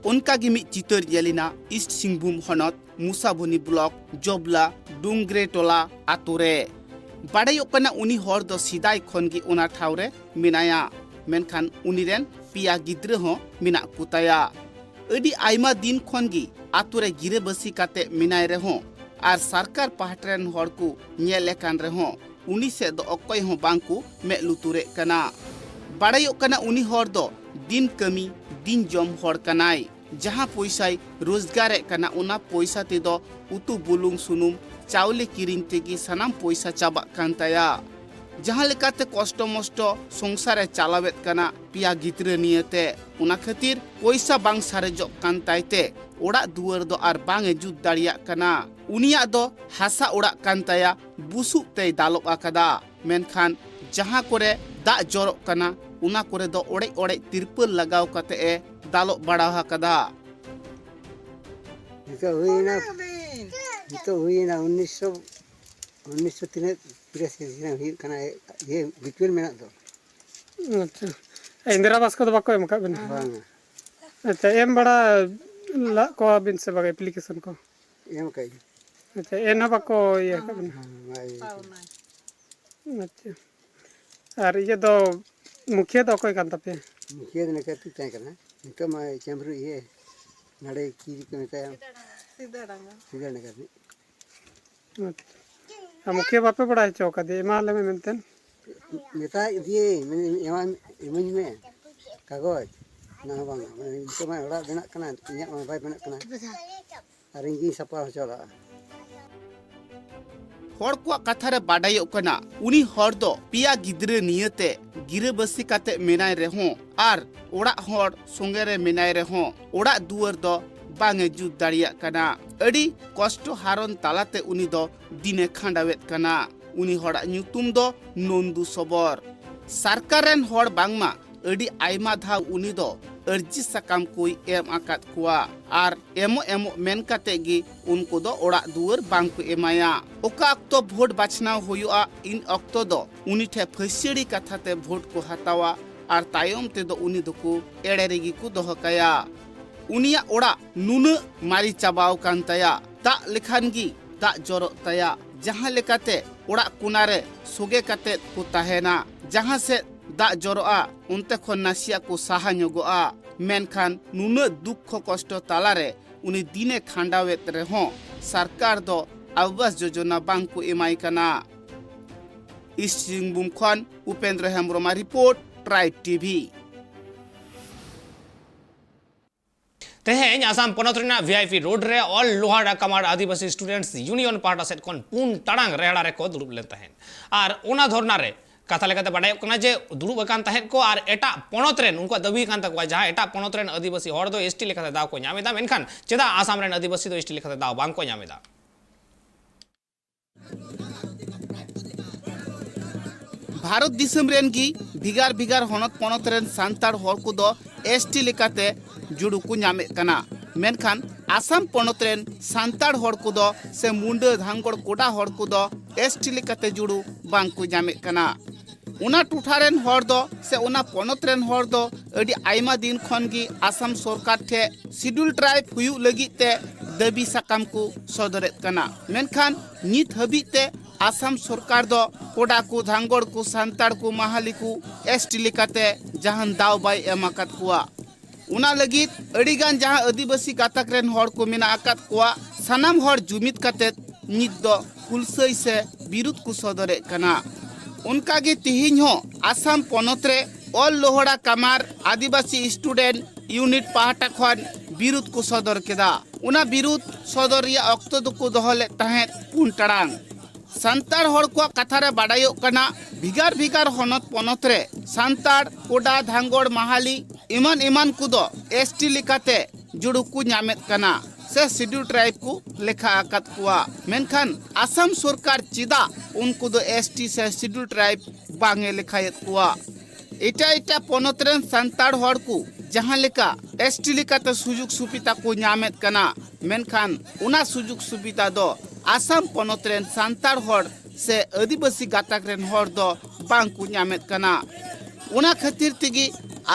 ᱚᱱᱠᱟ ᱜᱮ ᱢᱤᱫ ᱪᱤᱛᱟᱹᱨ ᱧᱮᱞ ᱮᱱᱟ ᱤᱥᱴ ᱥᱤᱝᱵᱷᱩᱢ ᱦᱚᱱᱚᱛ ᱢᱩᱥᱟᱵᱚᱱᱤ ᱵᱞᱚᱠ ᱡᱚᱵᱞᱟ ᱰᱩᱝᱜᱨᱮ ᱴᱚᱞᱟ ᱟᱛᱳ ᱨᱮ᱾ ᱵᱟᱰᱟᱭᱚᱜ ᱠᱟᱱᱟ, ᱩᱱᱤ ᱦᱚᱲ ᱫᱚ ᱥᱮᱫᱟᱭ ᱠᱷᱚᱱ ᱜᱮ ᱚᱱᱟ ᱴᱷᱟᱶ ᱨᱮ ᱢᱮᱱᱟᱭᱟ᱾ ᱢᱮᱱᱠᱷᱟᱱ ᱩᱱᱤ ᱨᱮᱱ ᱯᱮᱭᱟ ᱜᱤᱫᱽᱨᱟᱹ ᱦᱚᱸ ᱢᱮᱱᱟᱜ ᱠᱚ ᱛᱟᱭᱟ᱾ ᱟᱹᱰᱤ ᱟᱭᱢᱟ ᱫᱤᱱ ᱠᱷᱚᱱ ᱜᱮ ᱟᱛᱳ ᱨᱮ ᱜᱤᱨᱟᱹᱵᱟᱹᱥᱤ ᱠᱟᱛᱮ ᱢᱮᱱᱟᱭ ᱨᱮᱦᱚᱸ ᱟᱨ ᱥᱚᱨᱠᱟᱨ ᱯᱟᱦᱴᱟ ᱨᱮᱱ ᱦᱚᱲ ᱠᱚ ᱧᱮᱞ ᱮ ᱠᱟᱱ ᱨᱮᱦᱚᱸ ᱩᱱᱤ ᱥᱮᱫ ᱫᱚ ᱚᱠᱚᱭ ᱦᱚᱸ ᱵᱟᱝ ᱠᱚ ᱢᱮᱫ ᱞᱩᱛᱩᱨᱮᱫ ᱠᱟᱱᱟ᱾ ᱵᱟᱲᱟᱭᱚᱜ ᱠᱟᱱᱟ, ᱩᱱᱤ ᱦᱚᱲ ᱫᱚ ᱫᱤᱱ ᱠᱟᱹᱢᱤ, ᱫᱤᱱ ᱡᱚᱢ ᱦᱚᱲ ᱠᱟᱱᱟᱭ᱾ ᱡᱟᱦᱟᱸ ᱯᱚᱭᱥᱟᱭ ᱨᱳᱡᱽᱜᱟᱨᱮᱫ ᱠᱟᱱᱟ, ᱚᱱᱟ ᱯᱚᱭᱥᱟ ᱛᱮᱫᱚ ᱩᱛᱩ, ᱵᱩᱞᱩᱝ, ᱥᱩᱱᱩᱢ, ᱪᱟᱣᱞᱮ ᱠᱤᱨᱤᱧ ᱛᱮᱜᱮ ᱥᱟᱱᱟᱢ ᱯᱚᱭᱥᱟ ᱪᱟᱵᱟᱜ ᱠᱟᱱ ᱛᱟᱭᱟ᱾ ᱡᱟᱦᱟᱸ ᱞᱮᱠᱟᱛᱮ ᱠᱚᱥᱴᱚ ᱢᱚᱥᱴᱚ ᱥᱚᱝᱥᱟᱨᱮ ᱪᱟᱞᱟᱣᱮᱫ ᱠᱟᱱᱟ ᱯᱮᱭᱟ ᱜᱤᱫᱽᱨᱟᱹ ᱱᱤᱭᱟᱹᱛᱮ᱾ ᱚᱱᱟ ᱠᱷᱟᱹᱛᱤᱨ ᱯᱚᱭᱥᱟ ᱵᱟᱝ ᱥᱟᱨᱮᱡᱚᱜ ᱠᱟᱱ ᱛᱟᱭ ᱛᱮ ᱚᱲᱟᱜ ᱫᱩᱣᱟᱹᱨ ᱫᱚ ᱟᱨ ᱵᱟᱝ ᱮ ᱡᱩᱛ ᱫᱟᱲᱮᱭᱟᱜ ᱠᱟᱱᱟ᱾ ᱩᱱᱤᱭᱟᱜ ᱫᱚ ᱦᱟᱥᱟ ᱚᱲᱟᱜ ᱠᱟᱱ ᱛᱟᱭᱟ, ᱵᱩᱥᱩᱵ ᱛᱮᱭ ᱫᱟᱞᱚᱵ ᱟᱠᱟᱫᱟ᱾ ᱢᱮᱱᱠᱷᱟᱱ ᱡᱟᱦᱟᱸ ᱠᱚᱨᱮ ᱫᱟᱜ ᱡᱚᱨᱚᱜ ᱠᱟᱱᱟ, ᱚᱱᱟ ᱠᱚᱨᱮ ᱫᱚ ᱚᱲᱮᱡ ᱚᱲᱮᱡ ᱛᱤᱨᱯᱟᱹᱞ ᱞᱟᱜᱟᱣ ᱠᱟᱛᱮ ᱮ ᱫᱟᱞᱚᱵ ᱵᱟᱲᱟ ᱟᱠᱟᱫᱟ᱾ ᱱᱤᱛᱚᱜ ᱦᱩᱭᱮᱱᱟ, ᱱᱤᱛᱚᱜ ᱦᱩᱭᱮᱱᱟ ᱩᱱᱤᱥᱥᱚ, ᱩᱱᱤᱥᱥᱚ ᱛᱤᱱᱟᱹᱜ ᱯᱤᱨᱟᱥᱤ ᱦᱩᱭᱩᱜ ᱠᱟᱱᱟ, ᱤᱭᱟᱹ ᱵᱤᱯᱤᱮᱞ ᱢᱮᱱᱟᱜ ᱫᱚ᱾ ᱟᱪᱪᱷᱟ, ᱤᱱᱫᱤᱨᱟ ᱟᱵᱟᱥ ᱠᱚᱫᱚ ᱵᱟᱠᱚ ᱮᱢ ᱟᱠᱟᱫ ᱵᱤᱱᱟ? ᱵᱟᱝᱟ᱾ ᱟᱪᱪᱷᱟ, ᱮᱢ ᱵᱟᱲᱟ ᱞᱟᱜ ᱠᱚᱣᱟ ᱵᱤᱱ ᱥᱮ ᱵᱟᱝ ᱮᱯᱞᱤᱠᱮᱥᱚᱱ ᱠᱚ? ᱮᱢ ᱟᱠᱟᱫ ᱟᱹᱧ᱾ ᱟᱪᱪᱷᱟ, ᱮᱱ ᱦᱚᱸ ᱵᱟᱠᱚ ᱤᱭᱟᱹ ᱟᱠᱟᱫ ᱵᱤᱱᱟ? ᱦᱮᱸ, ᱵᱟᱭ ᱤᱭᱟᱹ ᱟᱠᱟᱫᱟ᱾ ᱟᱪᱪᱷᱟ, ᱟᱨ ᱤᱭᱟᱹ ᱫᱚ ᱢᱩᱠᱷᱤᱭᱟᱹ ᱫᱚ ᱚᱠᱚᱭ ᱠᱟᱱ ᱛᱟᱯᱮᱭᱟ? ᱢᱩᱠᱷᱤᱭᱟᱹ ᱫᱚ ᱱᱚᱛᱮ ᱛᱟᱦᱮᱸ ᱠᱟᱱᱟ, ᱱᱤᱛᱚᱜ ᱢᱟ ᱪᱟᱹᱢᱵᱽᱨᱩ ᱤᱭᱟᱹ ᱱᱚᱰᱮ ᱪᱤᱞᱤ ᱠᱚ ᱢᱮᱛᱟᱭᱟ? ᱥᱤᱫᱟᱹ ᱰᱟᱸᱜᱟ᱾ ᱥᱤᱫᱟᱹ ᱰᱟᱸᱜᱟ ᱨᱤᱱᱤᱡ᱾ ᱟᱪᱪᱷᱟ᱾ ᱟᱨ ᱢᱩᱠᱷᱤᱭᱟᱹ ᱵᱟᱯᱮ ᱵᱟᱲᱟᱭ ᱦᱚᱪᱚ ᱟᱠᱟᱫᱮᱭᱟ, ᱮᱢᱟ ᱞᱮ ᱢᱮ ᱢᱮᱱᱛᱮ? ᱢᱮᱛᱟᱭ ᱫᱤᱭᱟᱹᱧ, ᱢᱮᱱᱫᱟᱹᱧ, "ᱮᱢᱟᱧ, ᱮᱢᱟᱹᱧ ᱢᱮ ᱠᱟᱜᱚᱡᱽ", ᱚᱱᱟ ᱦᱚᱸ ᱵᱟᱝ᱾ ᱢᱟᱱᱮ ᱱᱤᱛᱚᱜ ᱢᱟ ᱚᱲᱟᱜ ᱵᱮᱱᱟᱜ ᱠᱟᱱᱟ, ᱤᱧᱟᱹᱜ ᱢᱟ ᱵᱟᱭ ᱵᱮᱱᱟᱜ ᱠᱟᱱᱟ, ᱟᱨ ᱤᱧ ᱜᱤᱧ ᱥᱟᱯᱟ ᱦᱚᱪᱚ ᱞᱟᱜᱼᱟ᱾ ᱦᱚᱲ ᱠᱚᱣᱟᱜ ᱠᱟᱛᱷᱟ ᱨᱮ ᱵᱟᱰᱟᱭᱚᱜ ᱠᱟᱱᱟ, ᱩᱱᱤ ᱦᱚᱲ ᱫᱚ ᱯᱮᱭᱟ ᱜᱤᱫᱽᱨᱟᱹ ᱱᱤᱭᱟᱹᱛᱮ ᱜᱤᱨᱟᱹᱵᱟᱹᱥᱤ ᱠᱟᱛᱮ ᱢᱮᱱᱟᱭ ᱨᱮᱦᱚᱸ ᱟᱨ ᱚᱲᱟᱜ ᱦᱚᱲ ᱥᱚᱸᱜᱮ ᱨᱮ ᱢᱮᱱᱟᱭ ᱨᱮᱦᱚᱸ, ᱚᱲᱟᱜ ᱫᱩᱣᱟᱹᱨ ᱫᱚ ᱵᱟᱝ ᱮ ᱡᱩᱛ ᱫᱟᱲᱮᱭᱟᱜ ᱠᱟᱱᱟ᱾ ᱟᱹᱰᱤ ᱠᱚᱥᱴᱚ ᱦᱟᱨᱚᱱ ᱛᱟᱞᱟᱛᱮ ᱩᱱᱤ ᱫᱚ ᱫᱤᱱᱮ ᱠᱷᱟᱸᱰᱟᱣᱮᱫ ᱠᱟᱱᱟ᱾ ᱩᱱᱤ ᱦᱚᱲᱟᱜ ᱧᱩᱛᱩᱢ ᱫᱚ ᱱᱚᱱᱫᱩ ᱥᱚᱵᱚᱨ᱾ ᱥᱚᱨᱠᱟᱨ ᱨᱮᱱ ᱦᱚᱲ ᱵᱟᱝᱢᱟ ᱟᱹᱰᱤ ᱟᱭᱢᱟ ᱫᱷᱟᱣ ᱩᱱᱤ ᱫᱚ ᱟᱹᱨᱡᱤ ᱥᱟᱠᱟᱢ ᱠᱚᱭ ᱮᱢ ᱟᱠᱟᱫ ᱠᱚᱣᱟ ᱟᱨ ᱮᱢᱚᱜ ᱮᱢᱚᱜ ᱢᱮᱱ ᱠᱟᱛᱮ ᱜᱮ ᱩᱱᱠᱩ ᱫᱚ ᱚᱲᱟᱜ ᱫᱩᱣᱟᱹᱨ ᱵᱟᱝ ᱠᱚ ᱮᱢᱟᱭᱟ᱾ ᱚᱠᱟ ᱚᱠᱛᱚ ᱵᱷᱳᱴ ᱵᱟᱪᱷᱱᱟᱣ ᱦᱩᱭᱩᱜᱼᱟ, ᱤᱱ ᱚᱠᱛᱚ ᱫᱚ ᱩᱱᱤ ᱴᱷᱮᱱ ᱯᱷᱟᱹᱥᱤᱭᱟᱹᱲᱤ ᱠᱟᱛᱷᱟ ᱛᱮ ᱵᱷᱳᱴ ᱠᱚ ᱦᱟᱛᱟᱣᱟ ᱟᱨ ᱛᱟᱭᱚᱢ ᱛᱮᱫᱚ ᱩᱱᱤ ᱫᱚᱠᱚ ᱮᱲᱮ ᱨᱮᱜᱮ ᱠᱚ ᱫᱚᱦᱚ ᱠᱟᱭᱟ᱾ ᱩᱱᱤᱭᱟᱜ ᱚᱲᱟᱜ ᱱᱩᱱᱟᱹᱜ ᱢᱟᱨᱮ ᱪᱟᱵᱟᱣ ᱠᱟᱱ ᱛᱟᱭᱟ, ᱫᱟᱜ ᱞᱮᱠᱷᱟᱱ ᱜᱮ ᱫᱟᱜ ᱡᱚᱨᱚᱜ ᱛᱟᱭᱟ᱾ ᱡᱟᱦᱟᱸ ᱞᱮᱠᱟᱛᱮ ᱚᱲᱟᱜ ᱠᱚᱱᱟ ᱨᱮ ᱥᱚᱜᱮ ᱠᱟᱛᱮ ᱠᱚ ᱛᱟᱦᱮᱱᱟ, ᱡᱟᱦᱟᱸ ᱥᱮᱫ ᱫᱟᱜ ᱡᱚᱨᱚᱜᱼᱟ, ᱚᱱᱛᱮ ᱠᱷᱚᱱ ᱱᱟᱥᱮᱭᱟᱜ ᱠᱚ ᱥᱟᱦᱟ ᱧᱚᱜᱚᱜᱼᱟ᱾ ᱢᱮᱱᱠᱷᱟᱱ ᱱᱩᱱᱟᱹᱜ ᱫᱩᱠᱠᱷᱚ ᱠᱚᱥᱴᱚ ᱛᱟᱞᱟᱨᱮ ᱩᱱᱤ ᱫᱤᱱᱮ ᱠᱷᱟᱸᱰᱟᱣᱮᱫ ᱨᱮᱦᱚᱸ ᱥᱚᱨᱠᱟᱨ ᱫᱚ ᱟᱵᱟᱥ ᱡᱳᱡᱚᱱᱟ ᱵᱟᱝ ᱠᱚ ᱮᱢᱟᱭ ᱠᱟᱱᱟ᱾ ᱤᱥᱴ ᱥᱤᱝᱵᱷᱩᱢ ᱠᱷᱚᱱ ᱩᱯᱮᱱᱫᱨᱚ ᱦᱮᱢᱵᱨᱚᱢᱟᱜ ᱨᱤᱯᱳᱨᱴ, ᱴᱨᱟᱭᱤᱵᱽ ᱴᱤᱵᱷᱤ᱾ ᱛᱮᱦᱮᱧ ᱟᱥᱟᱢ ᱯᱚᱱᱚᱛ ᱨᱮᱱᱟᱜ ᱵᱷᱤ ᱟᱭ ᱯᱤ ᱨᱳᱰ ᱨᱮ All Lower Dhamar Adivasi Students Union ᱯᱟᱦᱴᱟ ᱥᱮᱫ ᱠᱷᱚᱱ ᱯᱩᱱ ᱴᱟᱲᱟᱝ ᱨᱮᱦᱲᱟ ᱨᱮᱠᱚ ᱫᱩᱲᱩᱵ ᱞᱮᱱ ᱛᱟᱦᱮᱸᱫ᱾ ᱟᱨ ᱚᱱᱟ ᱫᱷᱚᱨᱱᱟ ᱨᱮ ᱠᱟᱛᱷᱟ ᱞᱮᱠᱟᱛᱮ ᱵᱟᱰᱟᱭᱚᱜ ᱠᱟᱱᱟ ᱡᱮ ᱫᱩᱲᱩᱵ ᱟᱠᱟᱱ ᱛᱟᱦᱮᱸᱫ ᱠᱚ ᱟᱨ ᱮᱴᱟᱜ ᱯᱚᱱᱚᱛ ᱨᱮᱱ, ᱩᱱᱠᱩᱣᱟᱜ ᱫᱟᱹᱵᱤ ᱠᱟᱱ ᱛᱟᱠᱚᱣᱟ, ᱡᱟᱦᱟᱸ ᱮᱴᱟᱜ ᱯᱚᱱᱚᱛ ᱨᱮᱱ ᱟᱹᱫᱤᱵᱟᱹᱥᱤ ᱦᱚᱲ ᱫᱚ ᱮᱥ ᱴᱤ ᱞᱮᱠᱟᱛᱮ ᱫᱟᱣ ᱠᱚ ᱧᱟᱢ ᱮᱫᱟ, ᱢᱮᱱᱠᱷᱟᱱ ᱪᱮᱫᱟᱜ ᱟᱥᱟᱢ ᱨᱮᱱ ᱟᱹᱫᱤᱵᱟᱹᱥᱤ ᱫᱚ ᱮᱥ ᱴᱤ ᱞᱮᱠᱟᱛᱮ ᱫᱟᱣ ᱵᱟᱝ ᱠᱚ ᱧᱟᱢ ᱮᱫᱟ? ᱵᱷᱟᱨᱚᱛ ᱫᱤᱥᱚᱢ ᱨᱮᱱ ᱜᱮ ᱵᱷᱮᱜᱟᱨ ᱵᱷᱮᱜᱟᱨ ᱦᱚᱱᱚᱛ ᱯᱚᱱᱚᱛ ᱨᱮᱱ ᱥᱟᱱᱛᱟᱲ ᱦᱚᱲ ᱠᱚᱫᱚ ᱮᱥ ᱴᱤ ᱞᱮᱠᱟᱛᱮ ᱡᱩᱲᱩ ᱠᱚ ᱧᱟᱢᱮᱫ ᱠᱟᱱᱟ, ᱢᱮᱱᱠᱷᱟᱱ ᱟᱥᱟᱢ ᱯᱚᱱᱚᱛ ᱨᱮᱱ ᱥᱟᱱᱛᱟᱲ ᱦᱚᱲ ᱠᱚᱫᱚ ᱥᱮ ᱢᱩᱱᱰᱟᱹ, ᱫᱷᱟᱝᱜᱚᱲ, ᱠᱚᱰᱟ ᱦᱚᱲ ᱠᱚᱫᱚ ᱮᱥ ᱴᱤ ᱞᱮᱠᱟᱛᱮ ᱡᱩᱲᱩ ᱵᱟᱝ ᱠᱚ ᱧᱟᱢᱮᱫ ᱠᱟᱱᱟ᱾ ᱚᱱᱟ ᱴᱚᱴᱷᱟ ᱨᱮᱱ ᱦᱚᱲ ᱫᱚ ᱥᱮ ᱚᱱᱟ ᱯᱚᱱᱚᱛ ᱨᱮᱱ ᱦᱚᱲ ᱫᱚ ᱟᱹᱰᱤ ᱟᱭᱢᱟ ᱫᱤᱱ ᱠᱷᱚᱱ ᱜᱮ ᱟᱥᱟᱢ ᱥᱚᱨᱠᱟᱨ ᱴᱷᱮᱱ ᱥᱤᱰᱩᱞ ᱴᱨᱟᱭᱤᱵᱽ ᱦᱩᱭᱩᱜ ᱞᱟᱹᱜᱤᱫ ᱛᱮ ᱫᱟᱹᱵᱤ ᱥᱟᱠᱟᱢ ᱠᱚ ᱥᱚᱫᱚᱨᱮᱫ ᱠᱟᱱᱟ᱾ ᱢᱮᱱᱠᱷᱟᱱ ᱱᱤᱛ ᱦᱟᱹᱵᱤᱡ ᱛᱮ ᱟᱥᱟᱢ ᱥᱚᱨᱠᱟᱨ ᱫᱚ ᱠᱳᱰᱟ ᱠᱚ, ᱫᱷᱟᱝᱜᱚᱲ ᱠᱚ, ᱥᱟᱱᱛᱟᱲ ᱠᱚ, ᱢᱟᱦᱟᱞᱤ ᱠᱚ ᱮᱥ ᱴᱤ ᱞᱮᱠᱟᱛᱮ ᱡᱟᱦᱟᱱ ᱫᱟᱣ ᱵᱟᱭ ᱮᱢ ᱟᱠᱟᱫ ᱠᱚᱣᱟ᱾ ᱚᱱᱟ ᱞᱟᱹᱜᱤᱫ ᱟᱹᱰᱤᱜᱟᱱ ᱡᱟᱦᱟᱸ ᱟᱹᱫᱤᱵᱟᱹᱥᱤ ᱜᱟᱛᱟᱠ ᱨᱮᱱ ᱦᱚᱲ ᱠᱚ ᱢᱮᱱᱟᱜ ᱟᱠᱟᱫ ᱠᱚᱣᱟ, ᱥᱟᱱᱟᱢ ᱦᱚᱲ ᱡᱩᱢᱤᱫ ᱠᱟᱛᱮ ᱱᱤᱛ ᱫᱚ ᱦᱩᱞᱥᱟᱹᱭ ᱥᱮ ᱵᱤᱨᱩᱫᱷ ᱠᱚ ᱥᱚᱫᱚᱨᱮᱫ ᱠᱟᱱᱟ᱾ ᱚᱱᱠᱟᱜᱮ ᱛᱮᱦᱮᱧ ᱦᱚᱸ ᱟᱥᱟᱢ ᱯᱚᱱᱚᱛ ᱨᱮ ᱚᱞ ᱞᱳᱦᱲᱟ ᱠᱟᱢᱟᱨ ᱟᱹᱫᱤᱵᱟᱹᱥᱤ ᱥᱴᱩᱰᱮᱱᱴ ᱤᱭᱩᱱᱤᱴ ᱯᱟᱦᱴᱟ ᱠᱷᱚᱱ ᱵᱤᱨᱩᱫᱷ ᱠᱚ ᱥᱚᱫᱚᱨ ᱠᱮᱫᱟ᱾ ᱚᱱᱟ ᱵᱤᱨᱩᱫᱷ ᱥᱚᱫᱚᱨ ᱨᱮᱭᱟᱜ ᱚᱠᱛᱚ ᱫᱚᱠᱚ ᱫᱚᱦᱚ ᱞᱮᱫ ᱛᱟᱦᱮᱸᱫ ᱯᱩᱱ ᱴᱟᱲᱟᱝ᱾ ᱥᱟᱱᱛᱟᱲ ᱦᱚᱲ ᱠᱚᱣᱟᱜ ᱠᱟᱛᱷᱟ ᱨᱮ ᱵᱟᱰᱟᱭᱚᱜ ᱠᱟᱱᱟ, ᱵᱷᱮᱜᱟᱨ ᱵᱷᱮᱜᱟᱨ ᱦᱚᱱᱚᱛ ᱯᱚᱱᱚᱛ ᱨᱮ ᱥᱟᱱᱛᱟᱲ, ᱠᱳᱰᱟ, ᱫᱷᱟᱝᱜᱚᱲ, ᱢᱟᱦᱟᱞᱤ ᱮᱢᱟᱱ ᱮᱢᱟᱱ ᱠᱚᱫᱚ ᱮᱥ ᱴᱤ ᱞᱮᱠᱟᱛᱮ ᱡᱩᱲᱩ ᱠᱚ ᱧᱟᱢᱮᱫ ᱠᱟᱱᱟ ᱥᱮ ᱥᱤᱰᱩᱞ ᱴᱨᱟᱭᱤᱵᱽ ᱠᱚ ᱞᱮᱠᱷᱟ ᱟᱠᱟᱫ ᱠᱚᱣᱟ᱾ ᱢᱮᱱᱠᱷᱟᱱ ᱟᱥᱟᱢ ᱥᱚᱨᱠᱟᱨ ᱪᱮᱫᱟᱜ ᱩᱱᱠᱩ ᱫᱚ ᱮᱥ ᱴᱤ ᱥᱮ ᱥᱤᱰᱩᱞ ᱴᱨᱟᱭᱤᱵᱽ ᱵᱟᱝ ᱮ ᱞᱮᱠᱷᱟᱭᱮᱫ ᱠᱚᱣᱟ? ᱮᱴᱟᱜ ᱮᱴᱟᱜ ᱯᱚᱱᱚᱛ ᱨᱮᱱ ᱥᱟᱱᱛᱟᱲ ᱦᱚᱲ ᱠᱚ ᱡᱟᱦᱟᱸ ᱞᱮᱠᱟ ᱮᱥ ᱴᱤ ᱞᱮᱠᱟᱛᱮ ᱥᱩᱡᱳᱜᱽ ᱥᱩᱵᱤᱫᱷᱟ ᱠᱚ ᱧᱟᱢᱮᱫ ᱠᱟᱱᱟ, ᱢᱮᱱᱠᱷᱟᱱ ᱚᱱᱟ ᱥᱩᱡᱳᱜᱽ ᱥᱩᱵᱤᱫᱷᱟ ᱫᱚ ᱟᱥᱟᱢ ᱯᱚᱱᱚᱛ ᱨᱮᱱ ᱥᱟᱱᱛᱟᱲ ᱦᱚᱲ ᱥᱮ ᱟᱹᱫᱤᱵᱟᱹᱥᱤ ᱜᱟᱛᱟᱠ ᱨᱮᱱ ᱦᱚᱲ ᱫᱚ ᱵᱟᱝ ᱠᱚ ᱧᱟᱢᱮᱫ ᱠᱟᱱᱟ᱾ ᱚᱱᱟ ᱠᱷᱟᱹᱛᱤᱨ ᱛᱮᱜᱮ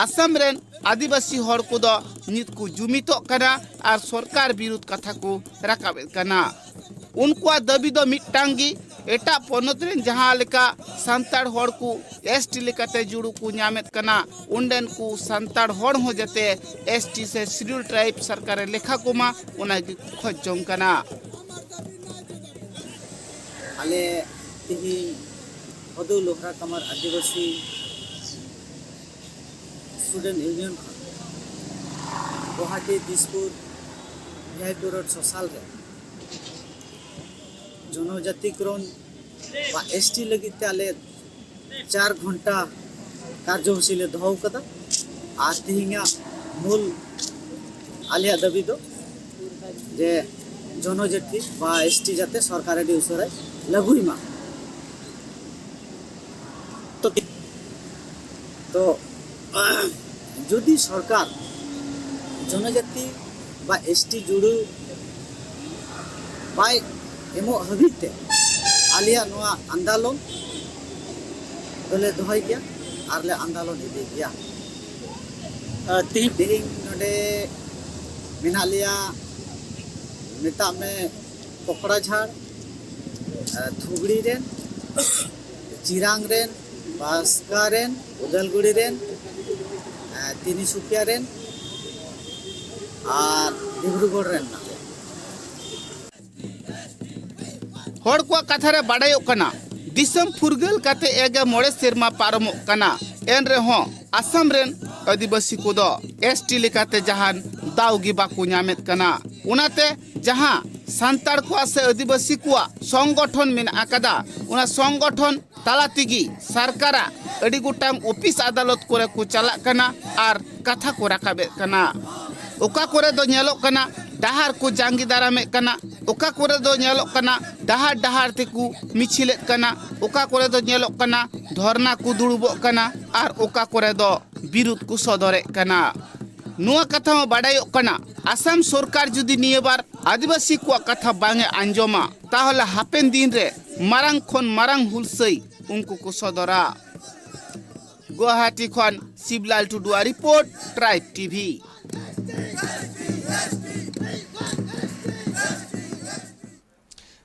ᱟᱥᱟᱢ ᱨᱮᱱ ᱟᱹᱫᱤᱵᱟᱹᱥᱤ ᱦᱚᱲ ᱠᱚᱫᱚ ᱱᱤᱛ ᱠᱚ ᱡᱩᱢᱤᱫᱚᱜ ᱠᱟᱱᱟ ᱟᱨ ᱥᱚᱨᱠᱟᱨ ᱵᱤᱨᱩᱫᱷ ᱠᱟᱛᱷᱟ ᱠᱚ ᱨᱟᱠᱟᱵᱮᱫ ᱠᱟᱱᱟ᱾ ᱩᱱᱠᱩᱣᱟᱜ ᱫᱟᱹᱵᱤ ᱫᱚ ᱢᱤᱫᱴᱟᱝ ᱜᱮ, ᱮᱴᱟᱜ ᱯᱚᱱᱚᱛ ᱨᱮᱱ ᱡᱟᱦᱟᱸ ᱞᱮᱠᱟ ᱥᱟᱱᱛᱟᱲ ᱦᱚᱲ ᱠᱚ ᱮᱥ ᱴᱤ ᱞᱮᱠᱟᱛᱮ ᱡᱩᱲᱩ ᱠᱚ ᱧᱟᱢᱮᱫ ᱠᱟᱱᱟ, ᱚᱸᱰᱮᱱ ᱠᱚ ᱥᱟᱱᱛᱟᱲ ᱦᱚᱲ ᱦᱚᱸ ᱡᱟᱛᱮ ᱮᱥ ᱴᱤ ᱥᱮ ᱥᱤᱰᱩᱞ ᱴᱨᱟᱭᱤᱵᱽ ᱥᱚᱨᱠᱟᱨᱮ ᱞᱮᱠᱷᱟ ᱠᱚᱢᱟ, ᱚᱱᱟ ᱜᱮ ᱠᱚ ᱠᱷᱚᱡᱽ ᱡᱚᱝ ᱠᱟᱱᱟ᱾ ᱟᱞᱮ ᱛᱮᱦᱮᱧ ᱦᱚᱫᱩ ᱞᱳᱦᱨᱟ ᱠᱟᱢᱟᱨ ᱟᱹᱫᱤᱵᱟᱹᱥᱤ ᱥᱴᱩᱰᱮᱱᱴ ᱤᱭᱩᱱᱤᱭᱚᱱ ᱠᱷᱚᱱ ᱜᱳᱦᱟᱴᱤ ᱫᱤᱥᱯᱩᱨ ᱵᱷᱤ ᱟᱭ ᱯᱤ ᱨᱳᱰ ᱥᱚᱥᱟᱞ ᱨᱮ ᱡᱚᱱᱚᱡᱟᱛᱤᱠᱨᱚᱱ ᱵᱟ ᱮᱥ ᱴᱤ ᱞᱟᱹᱜᱤᱫ ᱛᱮ ᱟᱞᱮ ᱪᱟᱨ ᱜᱷᱚᱱᱴᱟ ᱠᱟᱨᱡᱚᱥᱩᱪᱤ ᱞᱮ ᱫᱚᱦᱚ ᱠᱟᱫᱟ᱾ ᱟᱨ ᱛᱮᱦᱮᱧᱟᱜ ᱢᱩᱞ ᱟᱞᱮᱭᱟᱜ ᱫᱟᱹᱵᱤ ᱫᱚ ᱡᱮ ᱡᱚᱱᱚᱡᱟᱛᱤ ᱵᱟ ᱮᱥ ᱴᱤ ᱡᱟᱛᱮ ᱥᱚᱨᱠᱟᱨ ᱟᱹᱰᱤ ᱩᱥᱟᱹᱨᱟᱭ ᱞᱟᱹᱜᱩᱭ ᱢᱟ᱾ ᱛᱚ, ᱛᱚ ᱡᱩᱫᱤ ᱥᱚᱨᱠᱟᱨ ᱡᱚᱱᱚᱡᱟᱛᱤ ᱵᱟ ᱮᱥ ᱴᱤ ᱡᱩᱲᱩ ᱵᱟᱭ ᱮᱢᱚᱜ ᱦᱟᱹᱵᱤᱡ ᱛᱮ ᱟᱞᱮᱭᱟᱜ ᱱᱚᱣᱟ ᱟᱱᱫᱳᱞᱚᱱ ᱫᱚᱞᱮ ᱫᱚᱦᱚᱭ ᱜᱮᱭᱟ ᱟᱨ ᱞᱮ ᱟᱱᱫᱳᱞᱚᱱ ᱤᱫᱤ ᱜᱮᱭᱟ᱾ ᱟᱨ ᱛᱮᱦᱮᱧ ᱛᱮᱦᱮᱧ ᱱᱚᱰᱮ ᱢᱮᱱᱟᱜ ᱞᱮᱭᱟ, ᱢᱮᱛᱟᱜ ᱢᱮ ᱠᱚᱠᱲᱟᱡᱷᱟᱲ, ᱟᱨ ᱫᱷᱩᱵᱽᱲᱤ ᱨᱮᱱ, ᱪᱤᱨᱟᱝ ᱨᱮᱱ, ᱵᱟᱥᱠᱟ ᱨᱮᱱ, ᱩᱫᱟᱞᱜᱩᱲᱤ ᱨᱮᱱ, ᱟᱨ ᱛᱤᱱᱤᱥᱩᱠᱤᱭᱟ ᱨᱮᱱ, ᱟᱨ ᱰᱤᱵᱽᱨᱩᱜᱚᱲ ᱨᱮᱱ ᱢᱮᱱᱟᱜ ᱞᱮᱭᱟ᱾ ᱦᱚᱲ ᱠᱚᱣᱟᱜ ᱠᱟᱛᱷᱟ ᱨᱮ ᱵᱟᱰᱟᱭᱚᱜ ᱠᱟᱱᱟ, ᱫᱤᱥᱚᱢ ᱯᱷᱩᱨᱜᱟᱹᱞ ᱠᱟᱛᱮ ᱮᱜᱮ ᱢᱚᱬᱮ ᱥᱮᱨᱢᱟ ᱯᱟᱨᱚᱢᱚᱜ ᱠᱟᱱᱟ, ᱮᱱ ᱨᱮᱦᱚᱸ ᱟᱥᱟᱢ ᱨᱮᱱ ᱟᱹᱫᱤᱵᱟᱹᱥᱤ ᱠᱚᱫᱚ ᱮᱥ ᱴᱤ ᱞᱮᱠᱟᱛᱮ ᱡᱟᱦᱟᱱ ᱫᱟᱣ ᱜᱮ ᱵᱟᱠᱚ ᱧᱟᱢᱮᱫ ᱠᱟᱱᱟ᱾ ᱚᱱᱟᱛᱮ ᱡᱟᱦᱟᱸ ᱥᱟᱱᱛᱟᱲ ᱠᱚᱣᱟᱜ ᱥᱮ ᱟᱹᱫᱤᱵᱟᱹᱥᱤ ᱠᱚᱣᱟᱜ ᱥᱚᱝᱜᱚᱴᱷᱚᱱ ᱢᱮᱱᱟᱜ ᱟᱠᱟᱫᱟ, ᱚᱱᱟ ᱥᱚᱝᱜᱚᱴᱷᱚᱱ ᱛᱟᱞᱟ ᱛᱮᱜᱮ ᱥᱚᱨᱠᱟᱨᱟᱜ ᱟᱹᱰᱤ ᱜᱚᱴᱟᱝ ᱚᱯᱷᱤᱥ ᱟᱫᱟᱞᱚᱛ ᱠᱚᱨᱮ ᱠᱚ ᱪᱟᱞᱟᱜ ᱠᱟᱱᱟ ᱟᱨ ᱠᱟᱛᱷᱟ ᱠᱚ ᱨᱟᱠᱟᱵᱮᱫ ᱠᱟᱱᱟ᱾ ᱚᱠᱟ ᱠᱚᱨᱮ ᱫᱚ ᱧᱮᱞᱚᱜ ᱠᱟᱱᱟ ᱰᱟᱦᱟᱨ ᱠᱚ ᱡᱟᱸᱜᱮ ᱫᱟᱨᱟᱢᱮᱫ ᱠᱟᱱᱟ, ᱚᱠᱟ ᱠᱚᱨᱮ ᱫᱚ ᱧᱮᱞᱚᱜ ᱠᱟᱱᱟ ᱰᱟᱦᱟᱨ ᱰᱟᱦᱟᱨ ᱛᱮᱠᱚ ᱢᱤᱪᱷᱤᱞᱮᱫ ᱠᱟᱱᱟ, ᱚᱠᱟ ᱠᱚᱨᱮ ᱫᱚ ᱧᱮᱞᱚᱜ ᱠᱟᱱᱟ ᱫᱷᱚᱨᱱᱟ ᱠᱚ ᱫᱩᱲᱩᱵᱚᱜ ᱠᱟᱱᱟ ᱟᱨ ᱚᱠᱟ ᱠᱚᱨᱮ ᱫᱚ ᱵᱤᱨᱩᱫ ᱠᱚ ᱥᱚᱫᱚᱨᱮᱫ ᱠᱟᱱᱟ᱾ ᱱᱚᱣᱟ ᱠᱟᱛᱷᱟ ᱦᱚᱸ ᱵᱟᱰᱟᱭᱚᱜ ᱠᱟᱱᱟ, ᱟᱥᱟᱢ ᱥᱚᱨᱠᱟᱨ ᱡᱩᱫᱤ ᱱᱤᱭᱟᱹ ᱵᱟᱨ ᱟᱹᱫᱤᱵᱟᱹᱥᱤ ᱠᱚᱣᱟᱜ ᱠᱟᱛᱷᱟ ᱵᱟᱝ ᱮ ᱟᱸᱡᱚᱢᱟ, ᱛᱟᱦᱚᱞᱮ ᱦᱟᱯᱮᱱ ᱫᱤᱱ ᱨᱮ ᱢᱟᱨᱟᱝ ᱠᱷᱚᱱ ᱢᱟᱨᱟᱝ ᱦᱩᱞᱥᱟᱹᱭ ᱩᱱᱠᱩ ᱠᱚ ᱥᱚᱫᱚᱨᱟ᱾ ᱜᱩᱣᱟᱦᱟᱴᱤ ᱠᱷᱚᱱ ᱥᱤᱵᱞᱟᱞ ᱴᱩᱰᱩᱣᱟᱜ ᱨᱤᱯᱳᱨᱴ, ᱴᱨᱟᱭᱤᱵᱽ ᱴᱤᱵᱷᱤ᱾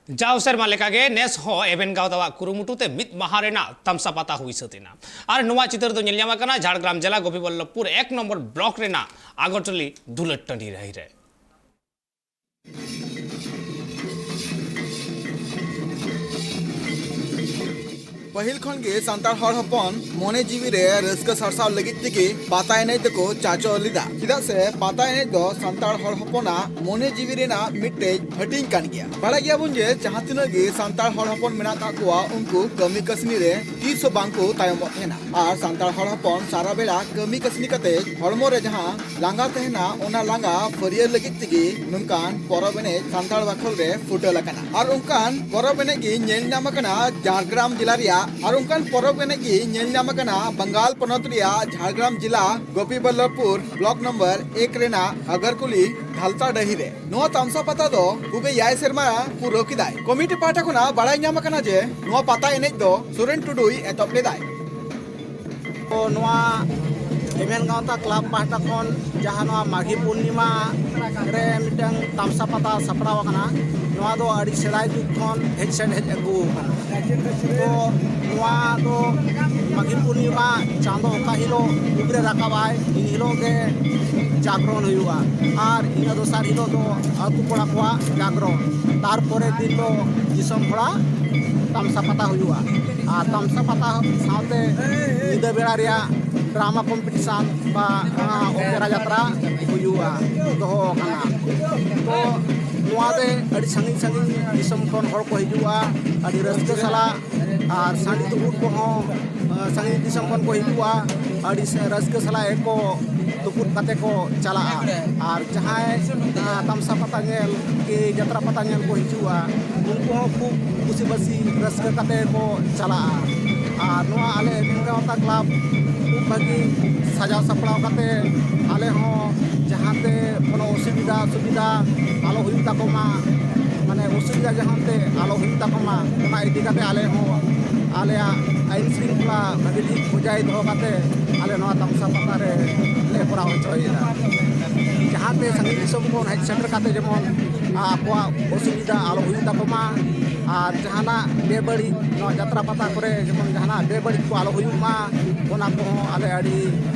ᱡᱟᱣ ᱥᱮᱨᱢᱟ ᱞᱮᱠᱟᱜᱮ ᱱᱮᱥ ᱦᱚᱸ ᱮᱵᱷᱮᱱ ᱜᱟᱶᱛᱟᱣᱟᱜ ᱠᱩᱨᱩᱢᱩᱴᱩ ᱛᱮ ᱢᱤᱫ ᱢᱟᱦᱟ ᱨᱮᱱᱟᱜ ᱛᱟᱢᱥᱟ ᱯᱟᱛᱟ ᱦᱩᱭ ᱥᱟᱹᱛ ᱮᱱᱟ᱾ ᱟᱨ ᱱᱚᱣᱟ ᱪᱤᱛᱟᱹᱨ ᱫᱚ ᱧᱮᱞ ᱧᱟᱢ ᱟᱠᱟᱱᱟ ᱡᱷᱟᱲᱜᱨᱟᱢ ᱡᱮᱞᱟ ᱜᱳᱯᱤᱵᱚᱞᱞᱚᱵᱷᱯᱩᱨ ᱮᱠ ᱱᱚᱢᱵᱚᱨ ᱵᱞᱚᱠ ᱨᱮᱱᱟᱜ ᱟᱜᱚᱨᱴᱚᱞᱤ ᱫᱩᱞᱟᱹᱴ ᱴᱟᱺᱰᱤ ᱨᱟᱹᱦᱤ ᱨᱮ᱾ ᱯᱟᱹᱦᱤᱞ ᱠᱷᱚᱱ ᱜᱮ ᱥᱟᱱᱛᱟᱲ ᱦᱚᱲ ᱦᱚᱯᱚᱱ ᱢᱚᱱᱮ ᱡᱤᱣᱤ ᱨᱮ ᱨᱟᱹᱥᱠᱟᱹ ᱥᱟᱨᱥᱟᱣ ᱞᱟᱹᱜᱤᱫ ᱛᱮᱜᱮ ᱯᱟᱛᱟ ᱮᱱᱮᱡ ᱫᱚᱠᱚ ᱪᱟᱪᱚ ᱞᱮᱫᱟ, ᱪᱮᱫᱟᱜ ᱥᱮ ᱯᱟᱛᱟ ᱮᱱᱮᱡ ᱫᱚ ᱥᱟᱱᱛᱟᱲ ᱦᱚᱲ ᱦᱚᱯᱚᱱᱟᱜ ᱢᱚᱱᱮ ᱡᱤᱣᱤ ᱨᱮᱱᱟᱜ ᱢᱤᱫᱴᱮᱡ ᱦᱟᱹᱴᱤᱧ ᱠᱟᱱ ᱜᱮᱭᱟ᱾ ᱵᱟᱲᱟᱭ ᱜᱮᱭᱟᱵᱚᱱ ᱡᱮ ᱡᱟᱦᱟᱸ ᱛᱤᱱᱟᱹᱜ ᱜᱮ ᱥᱟᱱᱛᱟᱲ ᱦᱚᱲ ᱦᱚᱯᱚᱱ ᱢᱮᱱᱟᱜ ᱠᱟᱜ ᱠᱚᱣᱟ, ᱩᱱᱠᱩ ᱠᱟᱹᱢᱤ ᱠᱟᱹᱥᱱᱤ ᱨᱮ ᱛᱤᱥ ᱦᱚᱸ ᱵᱟᱝ ᱠᱚ ᱛᱟᱭᱚᱢᱚᱜ ᱛᱟᱦᱮᱱᱟ᱾ ᱟᱨ ᱥᱟᱱᱛᱟᱲ ᱦᱚᱲ ᱦᱚᱯᱚᱱ ᱥᱟᱨᱟ ᱵᱮᱲᱟ ᱠᱟᱹᱢᱤ ᱠᱟᱹᱥᱱᱤ ᱠᱟᱛᱮ ᱦᱚᱲᱢᱚ ᱨᱮ ᱡᱟᱦᱟᱸ ᱞᱟᱸᱜᱟ ᱛᱟᱦᱮᱱᱟ, ᱚᱱᱟ ᱞᱟᱸᱜᱟ ᱯᱷᱟᱹᱨᱭᱟᱹ ᱞᱟᱹᱜᱤᱫ ᱛᱮᱜᱮ ᱱᱚᱝᱠᱟᱱ ᱯᱚᱨᱚᱵᱽ ᱮᱱᱮᱡ ᱥᱟᱱᱛᱟᱲ ᱵᱟᱠᱷᱳᱞ ᱨᱮ ᱯᱷᱩᱴᱟᱹᱞ ᱟᱠᱟᱱᱟ᱾ ᱟᱨ ᱚᱱᱠᱟᱱ ᱯᱚᱨᱚᱵᱽ ᱮᱱᱮᱡ ᱜᱮ ᱧᱮᱞ ᱧᱟᱢ ᱟᱠᱟᱱᱟ ᱡᱷᱟᱲᱜᱨᱟᱢ ᱡᱮᱞᱟ ᱨᱮᱭᱟᱜ, ᱟᱨ ᱚᱱᱠᱟᱱ ᱯᱚᱨᱚᱵᱽ ᱮᱱᱮᱡ ᱜᱮ ᱧᱮᱞ ᱧᱟᱢ ᱟᱠᱟᱱᱟ ᱵᱟᱝᱜᱟᱞ ᱯᱚᱱᱚᱛ ᱨᱮᱭᱟᱜ ᱡᱷᱟᱲᱜᱨᱟᱢ ᱡᱮᱞᱟ ᱜᱳᱯᱤᱵᱚᱞᱞᱚᱵᱷᱯᱩᱨ ᱵᱞᱚᱠ ᱱᱚᱢᱵᱚᱨ ᱮᱠ ᱨᱮᱱᱟᱜ ᱟᱜᱟᱨᱠᱩᱞᱤ ᱫᱷᱟᱞᱛᱟ ᱰᱟᱹᱦᱤ ᱨᱮ᱾ ᱱᱚᱣᱟ ᱛᱟᱢᱥᱟ ᱯᱟᱛᱟ ᱫᱚ ᱯᱩᱜᱮ ᱮᱭᱟᱭ ᱥᱮᱨᱢᱟ ᱯᱩᱨᱟᱹᱣ ᱠᱮᱫᱟᱭ᱾ ᱠᱚᱢᱤᱴᱤ ᱯᱟᱦᱴᱟ ᱠᱷᱚᱱᱟᱜ ᱵᱟᱲᱟᱭ ᱧᱟᱢ ᱟᱠᱟᱱᱟ ᱡᱮ ᱱᱚᱣᱟ ᱯᱟᱛᱟ ᱮᱱᱮᱡ ᱫᱚ ᱥᱩᱨᱮᱱ ᱴᱩᱰᱩᱭ ᱮᱛᱚᱦᱚᱵ ᱞᱮᱫᱟᱭ᱾ ᱛᱚ ᱱᱚᱣᱟ ᱮᱵᱷᱮᱱ ᱜᱟᱶᱛᱟ ᱠᱞᱟᱵᱽ ᱯᱟᱦᱴᱟ ᱠᱷᱚᱱ ᱡᱟᱦᱟᱸ ᱱᱚᱣᱟ ᱢᱟᱜᱷᱤ ᱯᱩᱨᱱᱤᱢᱟ ᱨᱮ ᱢᱤᱫᱴᱟᱝ ᱛᱟᱢᱥᱟ ᱯᱟᱛᱟ ᱥᱟᱯᱲᱟᱣ ᱟᱠᱟᱱᱟ, ᱱᱚᱣᱟ ᱫᱚ ᱟᱹᱰᱤ ᱥᱮᱫᱟᱭ ᱡᱩᱜᱽ ᱠᱷᱚᱱ ᱦᱮᱡ ᱥᱮᱴ ᱦᱮᱡ ᱟᱹᱜᱩ ᱟᱠᱟᱱᱟ᱾ ᱛᱚ ᱱᱚᱣᱟ ᱫᱚ ᱢᱟᱜᱷᱤ ᱯᱩᱨᱱᱤᱢᱟ ᱪᱟᱸᱫᱚ ᱚᱠᱟ ᱦᱤᱞᱳᱜ ᱩᱵ ᱨᱮ ᱨᱟᱠᱟᱵᱟᱭ, ᱤᱱ ᱦᱤᱞᱳᱜ ᱜᱮ ᱡᱟᱜᱽᱨᱚᱱ ᱦᱩᱭᱩᱜᱼᱟ᱾ ᱟᱨ ᱤᱱᱟᱹ ᱫᱚᱥᱟᱨ ᱦᱤᱞᱳᱜ ᱫᱚ ᱟᱹᱛᱩ ᱠᱚᱲᱟ ᱠᱚᱣᱟᱜ ᱡᱟᱜᱽᱨᱚᱱ, ᱛᱟᱨᱯᱚᱨᱮᱨ ᱫᱤᱱ ᱫᱚ ᱫᱤᱥᱚᱢ ᱦᱚᱲᱟᱜ ᱛᱟᱢᱥᱟ ᱯᱟᱛᱟ ᱦᱩᱭᱩᱜᱼᱟ᱾ ᱟᱨ ᱛᱟᱢᱥᱟ ᱯᱟᱛᱟ ᱥᱟᱶᱛᱮ ᱧᱤᱫᱟᱹ ᱵᱮᱲᱟ ᱨᱮᱭᱟᱜ ᱰᱨᱟᱢᱟ ᱠᱚᱢᱯᱤᱴᱤᱥᱚᱱ ᱵᱟ ᱚᱯᱮᱨᱟ ᱡᱟᱛᱨᱟ ᱦᱩᱭᱩᱜᱼᱟ, ᱫᱚᱦᱚ ᱟᱠᱟᱱᱟ᱾ ᱛᱚ ᱱᱚᱣᱟ ᱨᱮ ᱟᱹᱰᱤ ᱥᱟᱺᱜᱤᱧ ᱥᱟᱺᱜᱤᱧ ᱫᱤᱥᱚᱢ ᱠᱷᱚᱱ ᱦᱚᱲ ᱠᱚ ᱦᱤᱡᱩᱜᱼᱟ, ᱟᱹᱰᱤ ᱨᱟᱹᱥᱠᱟᱹ ᱥᱟᱞᱟᱜ᱾ ᱟᱨ ᱥᱟᱺᱰᱤ ᱛᱩᱯᱩᱫ ᱠᱚᱦᱚᱸ ᱥᱟᱺᱜᱤᱧ ᱫᱤᱥᱚᱢ ᱠᱷᱚᱱ ᱠᱚ ᱦᱤᱡᱩᱜᱼᱟ, ᱟᱹᱰᱤ ᱨᱟᱹᱥᱠᱟᱹ ᱥᱟᱞᱟᱜ ᱜᱮᱠᱚ ᱛᱩᱯᱩᱫ ᱠᱟᱛᱮ ᱠᱚ ᱪᱟᱞᱟᱜᱼᱟ᱾ ᱟᱨ ᱡᱟᱦᱟᱸᱭ ᱛᱟᱢᱥᱟ ᱯᱟᱛᱟ ᱧᱮᱞ ᱠᱤ ᱡᱟᱛᱨᱟ ᱯᱟᱛᱟ ᱧᱮᱞ ᱠᱚ ᱦᱤᱡᱩᱜᱼᱟ, ᱩᱱᱠᱩ ᱦᱚᱸ ᱠᱷᱩᱵ ᱠᱩᱥᱤ ᱵᱟᱹᱥᱤ ᱨᱟᱹᱥᱠᱟᱹ ᱠᱟᱛᱮ ᱠᱚ ᱪᱟᱞᱟᱜᱼᱟ᱾ ᱟᱨ ᱱᱚᱣᱟ ᱟᱞᱮ ᱮᱵᱷᱮᱱ ᱜᱟᱶᱛᱟ ᱠᱞᱟᱵᱽ ᱠᱷᱩᱵ ᱵᱷᱟᱹᱜᱤ ᱥᱟᱡᱟᱣ ᱥᱟᱯᱲᱟᱣ ᱠᱟᱛᱮ ᱟᱞᱮ ᱦᱚᱸ ᱡᱟᱦᱟᱸᱛᱮ ᱠᱳᱱᱳ ᱚᱥᱩᱵᱤᱫᱷᱟ ᱥᱩᱵᱤᱫᱷᱟ ᱟᱞᱚ ᱦᱩᱭᱩᱜ ᱛᱟᱠᱚ ᱢᱟ, ᱢᱟᱱᱮ ᱚᱥᱩᱵᱤᱫᱷᱟ ᱡᱟᱦᱟᱸᱛᱮ ᱟᱞᱚ ᱦᱩᱭᱩᱜ ᱛᱟᱠᱚ ᱢᱟ, ᱚᱱᱟ ᱤᱫᱤ ᱠᱟᱛᱮ ᱟᱞᱮ ᱦᱚᱸ ᱟᱞᱮᱭᱟᱜ ᱟᱹᱭᱤᱱ ᱥᱤᱨᱤᱧ ᱠᱷᱚᱱᱟᱜ ᱵᱷᱟᱹᱜᱤ ᱴᱷᱤᱠ ᱵᱚᱡᱟᱭ ᱫᱚᱦᱚ ᱠᱟᱛᱮ ᱟᱞᱮ ᱱᱚᱣᱟ ᱛᱟᱢᱥᱟ ᱯᱟᱛᱟ ᱨᱮ ᱞᱮ ᱠᱚᱨᱟᱣ ᱦᱚᱪᱚᱭᱮᱫᱟ᱾ ᱡᱟᱦᱟᱸᱛᱮ ᱥᱟᱺᱜᱤᱧ ᱫᱤᱥᱚᱢ ᱠᱷᱚᱱ ᱦᱮᱡ ᱥᱮᱴᱮᱨ ᱠᱟᱛᱮ ᱡᱮᱢᱚᱱ ᱟᱠᱚᱣᱟᱜ ᱚᱥᱩᱵᱤᱫᱷᱟ ᱟᱞᱚ ᱦᱩᱭᱩᱜ ᱛᱟᱠᱚ ᱢᱟ, ᱟᱨ ᱡᱟᱦᱟᱱᱟᱜ ᱵᱮᱵᱟᱹᱲᱤᱡ ᱱᱚᱣᱟ ᱡᱟᱛᱨᱟ ᱯᱟᱛᱟ ᱠᱚᱨᱮ ᱡᱮᱢᱚᱱ ᱡᱟᱦᱟᱱᱟᱜ ᱵᱮᱵᱟᱹᱲᱤᱡ ᱠᱚ ᱟᱞᱚ ᱦᱩᱭᱩᱜ ᱢᱟ, ᱚᱱᱟ ᱠᱚᱦᱚᱸ ᱟᱞᱮ ᱟᱹᱰᱤ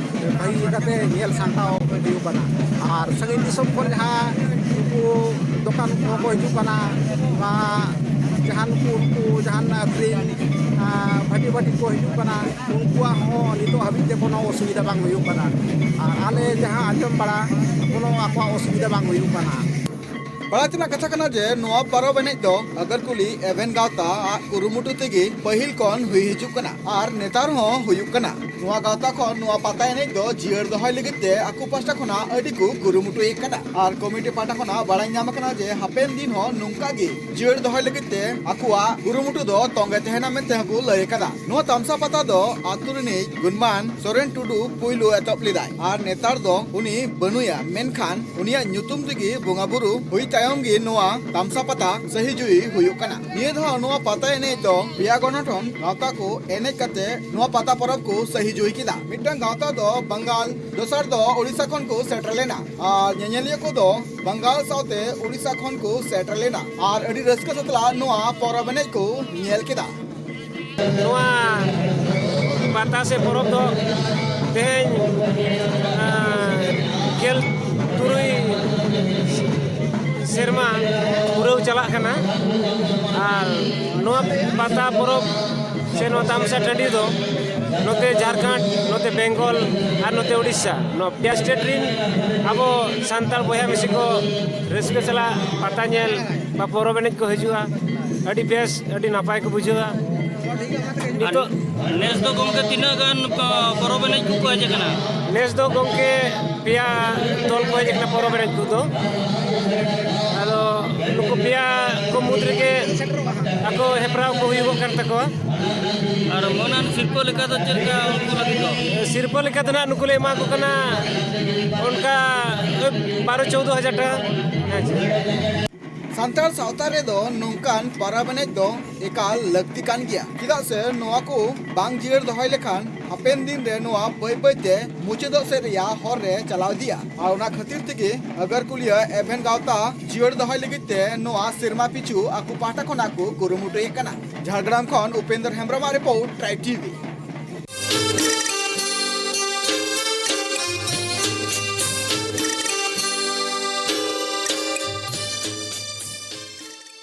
ᱵᱷᱟᱹᱜᱤ ᱠᱟᱛᱮ ᱧᱮᱞ ᱥᱟᱢᱴᱟᱣ ᱦᱩᱭᱩᱜ ᱠᱟᱱᱟ᱾ ᱟᱨ ᱥᱟᱺᱜᱤᱧ ᱫᱤᱥᱚᱢ ᱠᱷᱚᱱ ᱡᱟᱦᱟᱸ ᱱᱩᱠᱩ ᱫᱚᱠᱟᱱ ᱠᱚᱦᱚᱸ ᱠᱚ ᱦᱤᱡᱩᱜ ᱠᱟᱱᱟ, ᱵᱟ ᱡᱟᱦᱟᱸ ᱱᱩᱠᱩ ᱩᱱᱠᱩ ᱡᱟᱦᱟᱱ ᱟᱹᱠᱷᱨᱤᱧ ᱵᱷᱟᱹᱴᱤ ᱵᱷᱟᱹᱴᱤ ᱠᱚ ᱦᱤᱡᱩᱜ ᱠᱟᱱᱟ, ᱩᱱᱠᱩᱣᱟᱜ ᱦᱚᱸ ᱱᱤᱛᱚᱜ ᱦᱟᱹᱵᱤᱡ ᱛᱮ ᱠᱳᱱᱳ ᱚᱥᱩᱵᱤᱫᱷᱟ ᱵᱟᱝ ᱦᱩᱭᱩᱜ ᱠᱟᱱᱟ᱾ ᱟᱨ ᱟᱞᱮ ᱡᱟᱦᱟᱸ ᱟᱸᱡᱚᱢ ᱵᱟᱲᱟ, ᱠᱳᱱᱳ ᱟᱠᱚᱣᱟᱜ ᱚᱥᱩᱵᱤᱫᱷᱟ ᱵᱟᱝ ᱦᱩᱭᱩᱜ ᱠᱟᱱᱟ᱾ ᱵᱟᱲᱟᱭ ᱛᱮᱱᱟᱜ ᱠᱟᱛᱷᱟ ᱠᱟᱱᱟ ᱡᱮ ᱱᱚᱣᱟ ᱯᱚᱨᱚᱵᱽ ᱮᱱᱮᱡ ᱫᱚ ᱟᱜᱟᱨᱠᱩᱞᱤ ᱮᱵᱷᱮᱱ ᱜᱟᱶᱛᱟ ᱟᱜ ᱠᱩᱨᱩᱢᱩᱴᱩ ᱛᱮᱜᱮ ᱯᱟᱹᱦᱤᱞ ᱠᱷᱚᱱ ᱦᱩᱭ ᱦᱤᱡᱩᱜ ᱠᱟᱱᱟ ᱟᱨ ᱱᱮᱛᱟᱨ ᱦᱚᱸ ᱦᱩᱭᱩᱜ ᱠᱟᱱᱟ᱾ ᱱᱚᱣᱟ ᱜᱟᱶᱛᱟ ᱠᱷᱚᱱ ᱱᱚᱣᱟ ᱯᱟᱛᱟ ᱮᱱᱮᱡ ᱫᱚ ᱡᱤᱭᱟᱹᱲ ᱫᱚᱦᱚᱭ ᱞᱟᱹᱜᱤᱫ ᱛᱮ ᱟᱠᱚ ᱯᱟᱦᱴᱟ ᱠᱷᱚᱱᱟᱜ ᱟᱹᱰᱤ ᱠᱚ ᱠᱩᱨᱩᱢᱩᱴᱩᱭᱮᱫ ᱠᱟᱱᱟ ᱟᱨ ᱠᱚᱢᱤᱴᱤ ᱯᱟᱦᱴᱟ ᱠᱷᱚᱱᱟᱜ ᱵᱟᱲᱟᱭ ᱧᱟᱢ ᱟᱠᱟᱱᱟ ᱡᱮ ᱦᱟᱯᱮᱱ ᱫᱤᱱ ᱦᱚᱸ ᱱᱚᱝᱠᱟ ᱜᱮ ᱡᱤᱭᱟᱹᱲ ᱫᱚᱦᱚᱭ ᱞᱟᱹᱜᱤᱫ ᱛᱮ ᱟᱠᱚᱣᱟᱜ ᱠᱩᱨᱩᱢᱩᱴᱩ ᱫᱚ ᱛᱚᱸᱜᱮ ᱛᱟᱦᱮᱱᱟ ᱢᱮᱱᱛᱮ ᱦᱚᱸᱠᱚ ᱞᱟᱹᱭ ᱟᱠᱟᱫᱟ᱾ ᱱᱚᱣᱟ ᱛᱟᱢᱥᱟ ᱯᱟᱛᱟ ᱫᱚ ᱟᱛᱳ ᱨᱤᱱᱤᱡ ᱜᱩᱱᱢᱟᱱ ᱥᱚᱨᱮᱱ ᱴᱩᱰᱩ ᱯᱩᱭᱞᱩ ᱮᱛᱚᱦᱚᱵ ᱞᱮᱫᱟᱭ ᱟᱨ ᱱᱮᱛᱟᱨ ᱫᱚ ᱩᱱᱤ ᱵᱟᱹᱱᱩᱭᱟ, ᱢᱮᱱᱠᱷᱟᱱ ᱩᱱᱤᱭᱟᱜ ᱧᱩᱛᱩᱢ ᱛᱮᱜᱮ ᱵᱚᱸᱜᱟ ᱵᱩᱨᱩ ᱦᱩᱭ ᱛᱟᱭ ᱛᱟᱭᱚᱢ ᱜᱮ ᱱᱚᱣᱟ ᱛᱟᱢᱥᱟ ᱯᱟᱛᱟ ᱥᱟᱹᱦᱤ ᱡᱩᱦᱤ ᱦᱩᱭᱩᱜ ᱠᱟᱱᱟ᱾ ᱱᱤᱭᱟᱹ ᱫᱷᱟᱣ ᱱᱚᱣᱟ ᱯᱟᱛᱟ ᱮᱱᱮᱡ ᱫᱚ ᱯᱮᱭᱟ ᱜᱚᱱᱚᱴᱷᱚᱱ ᱜᱟᱶᱛᱟ ᱠᱚ ᱮᱱᱮᱡ ᱠᱟᱛᱮ ᱱᱚᱣᱟ ᱯᱟᱛᱟ ᱯᱚᱨᱚᱵᱽ ᱠᱚ ᱥᱟᱹᱦᱤ ᱡᱩᱦᱤ ᱠᱮᱫᱟ᱾ ᱢᱤᱫᱴᱟᱝ ᱜᱟᱶᱛᱟ ᱫᱚ ᱵᱟᱝᱜᱟᱞ, ᱫᱚᱥᱟᱨ ᱫᱚ ᱳᱰᱤᱥᱟ ᱠᱷᱚᱱ ᱠᱚ ᱥᱮᱴᱮᱨ ᱞᱮᱱᱟ ᱟᱨ ᱧᱮᱧᱮᱞᱤᱭᱟᱹ ᱠᱚᱫᱚ ᱵᱟᱝᱜᱟᱞ ᱥᱟᱶᱛᱮ ᱳᱰᱤᱥᱟ ᱠᱷᱚᱱ ᱠᱚ ᱥᱮᱴᱮᱨ ᱞᱮᱱᱟ ᱟᱨ ᱟᱹᱰᱤ ᱨᱟᱹᱥᱠᱟᱹ ᱥᱟᱛᱞᱟᱜ ᱱᱚᱣᱟ ᱯᱚᱨᱚᱵᱽ ᱮᱱᱮᱡ ᱠᱚ ᱧᱮᱞ ᱠᱮᱫᱟ᱾ ᱱᱚᱣᱟ ᱯᱟᱛᱟ ᱥᱮ ᱯᱚᱨᱚᱵᱽ ᱫᱚ ᱛᱮᱦᱮᱧ, ᱟᱸ, ᱜᱮᱞ ᱛᱩᱨᱩᱭ ᱥᱮᱨᱢᱟ ᱯᱩᱨᱟᱹᱣ ᱪᱟᱞᱟᱜ ᱠᱟᱱᱟ᱾ ᱟᱨ ᱱᱚᱣᱟ ᱯᱟᱛᱟ ᱯᱚᱨᱚᱵᱽ ᱥᱮ ᱱᱚᱣᱟ ᱛᱟᱢᱥᱟ ᱴᱟᱺᱰᱤ ᱫᱚ ᱱᱚᱛᱮ ᱡᱷᱟᱲᱠᱷᱚᱸᱰ, ᱱᱚᱛᱮ ᱵᱮᱝᱜᱚᱞ ᱟᱨ ᱱᱚᱛᱮ ᱳᱰᱤᱥᱟ, ᱱᱚᱣᱟ ᱯᱮᱭᱟ ᱥᱴᱮᱴ ᱨᱤᱱ ᱟᱵᱚ ᱥᱟᱱᱛᱟᱲ ᱵᱚᱭᱦᱟ ᱢᱤᱥᱤ ᱠᱚ ᱨᱟᱹᱥᱠᱟᱹ ᱥᱟᱞᱟᱜ ᱯᱟᱛᱟ ᱧᱮᱞ ᱵᱟ ᱯᱚᱨᱚᱵᱽ ᱮᱱᱮᱡ ᱠᱚ ᱦᱤᱡᱩᱜᱼᱟ᱾ ᱟᱹᱰᱤ ᱵᱮᱥ, ᱟᱹᱰᱤ ᱱᱟᱯᱟᱭ ᱠᱚ ᱵᱩᱡᱷᱟᱹᱣᱟ᱾ ᱱᱤᱛᱚᱜ ᱱᱮᱥ ᱫᱚ ᱜᱚᱢᱠᱮ ᱛᱤᱱᱟᱹᱜ ᱜᱟᱱ ᱯᱚ-, ᱯᱚᱨᱚᱵᱽ ᱮᱱᱮᱡ ᱠᱚᱠᱚ ᱦᱮᱡ ᱟᱠᱟᱱᱟ? ᱱᱮᱥ ᱫᱚ ᱜᱚᱢᱠᱮ ᱯᱮᱭᱟ ᱫᱚᱞ ᱠᱚ ᱦᱮᱡ ᱟᱠᱟᱱᱟ ᱯᱚᱨᱚᱵᱽ ᱮᱱᱮᱡ ᱠᱚᱫᱚ᱾ ᱟᱫᱚ ᱱᱩᱠᱩ ᱯᱮᱭᱟ ᱠᱚ ᱢᱩᱫᱽ ᱨᱮᱜᱮ ᱟᱠᱚ ᱦᱮᱯᱨᱟᱣ ᱠᱚ ᱦᱩᱭᱩᱜᱚᱜ ᱠᱟᱱ ᱛᱟᱠᱚᱣᱟ᱾ ᱟᱨ ᱢᱟᱹᱱᱟᱱ ᱥᱤᱨᱯᱟᱹ ᱞᱮᱠᱟ ᱫᱚ ᱪᱮᱫ ᱞᱮᱠᱟ ᱩᱱᱠᱩ ᱞᱟᱹᱜᱤᱫ ᱫᱚ? ᱥᱤᱨᱯᱟᱹ ᱞᱮᱠᱟ ᱫᱚ ᱱᱟᱜ ᱱᱩᱠᱩ ᱞᱮ ᱮᱢᱟ ᱠᱚ ᱠᱟᱱᱟ ᱚᱱᱠᱟ ᱵᱟᱨᱚ ᱪᱳᱫᱽᱫᱳ ᱦᱟᱡᱟᱨ ᱴᱟᱠᱟ᱾ ᱦᱮᱸ ᱥᱮ᱾ ᱥᱟᱱᱛᱟᱲ ᱥᱟᱶᱛᱟ ᱨᱮᱫᱚ ᱱᱚᱝᱠᱟᱱ ᱯᱚᱨᱚᱵᱽ ᱮᱱᱮᱡ ᱫᱚ ᱮᱠᱟᱞ ᱞᱟᱹᱠᱛᱤ ᱠᱟᱱ ᱜᱮᱭᱟ, ᱪᱮᱫᱟᱜ ᱥᱮ ᱱᱚᱣᱟ ᱠᱚ ᱵᱟᱝ ᱡᱤᱭᱟᱹᱲ ᱫᱚᱦᱚᱭ ᱞᱮᱠᱷᱟᱱ ᱦᱟᱯᱮᱱ ᱫᱤᱱ ᱨᱮ ᱱᱚᱣᱟ ᱵᱟᱹᱭ ᱵᱟᱹᱭ ᱛᱮ ᱢᱩᱪᱟᱹᱫᱚᱜ ᱥᱮᱫ ᱨᱮᱭᱟᱜ ᱦᱚᱨ ᱨᱮ ᱪᱟᱞᱟᱣ ᱤᱫᱤᱜᱼᱟ᱾ ᱟᱨ ᱚᱱᱟ ᱠᱷᱟᱹᱛᱤᱨ ᱛᱮᱜᱮ ᱟᱜᱟᱨᱠᱩᱞᱤᱭᱟ ᱮᱵᱷᱮᱱ ᱜᱟᱶᱛᱟ ᱡᱤᱭᱟᱹᱲ ᱫᱚᱦᱚᱭ ᱞᱟᱹᱜᱤᱫ ᱛᱮ ᱱᱚᱣᱟ ᱥᱮᱨᱢᱟ ᱯᱤᱪᱷᱩ ᱟᱠᱚ ᱯᱟᱦᱴᱟ ᱠᱷᱚᱱᱟᱜ ᱠᱚ ᱠᱩᱨᱩᱢᱩᱴᱩᱭᱮᱫ ᱠᱟᱱᱟ᱾ ᱡᱷᱟᱲᱜᱨᱟᱢ ᱠᱷᱚᱱ ᱩᱯᱮᱱᱫᱨ ᱦᱮᱢᱵᱨᱚᱢᱟᱜ ᱨᱤᱯᱳᱨᱴ, ᱴᱨᱟᱭ ᱴᱤᱵᱷᱤ᱾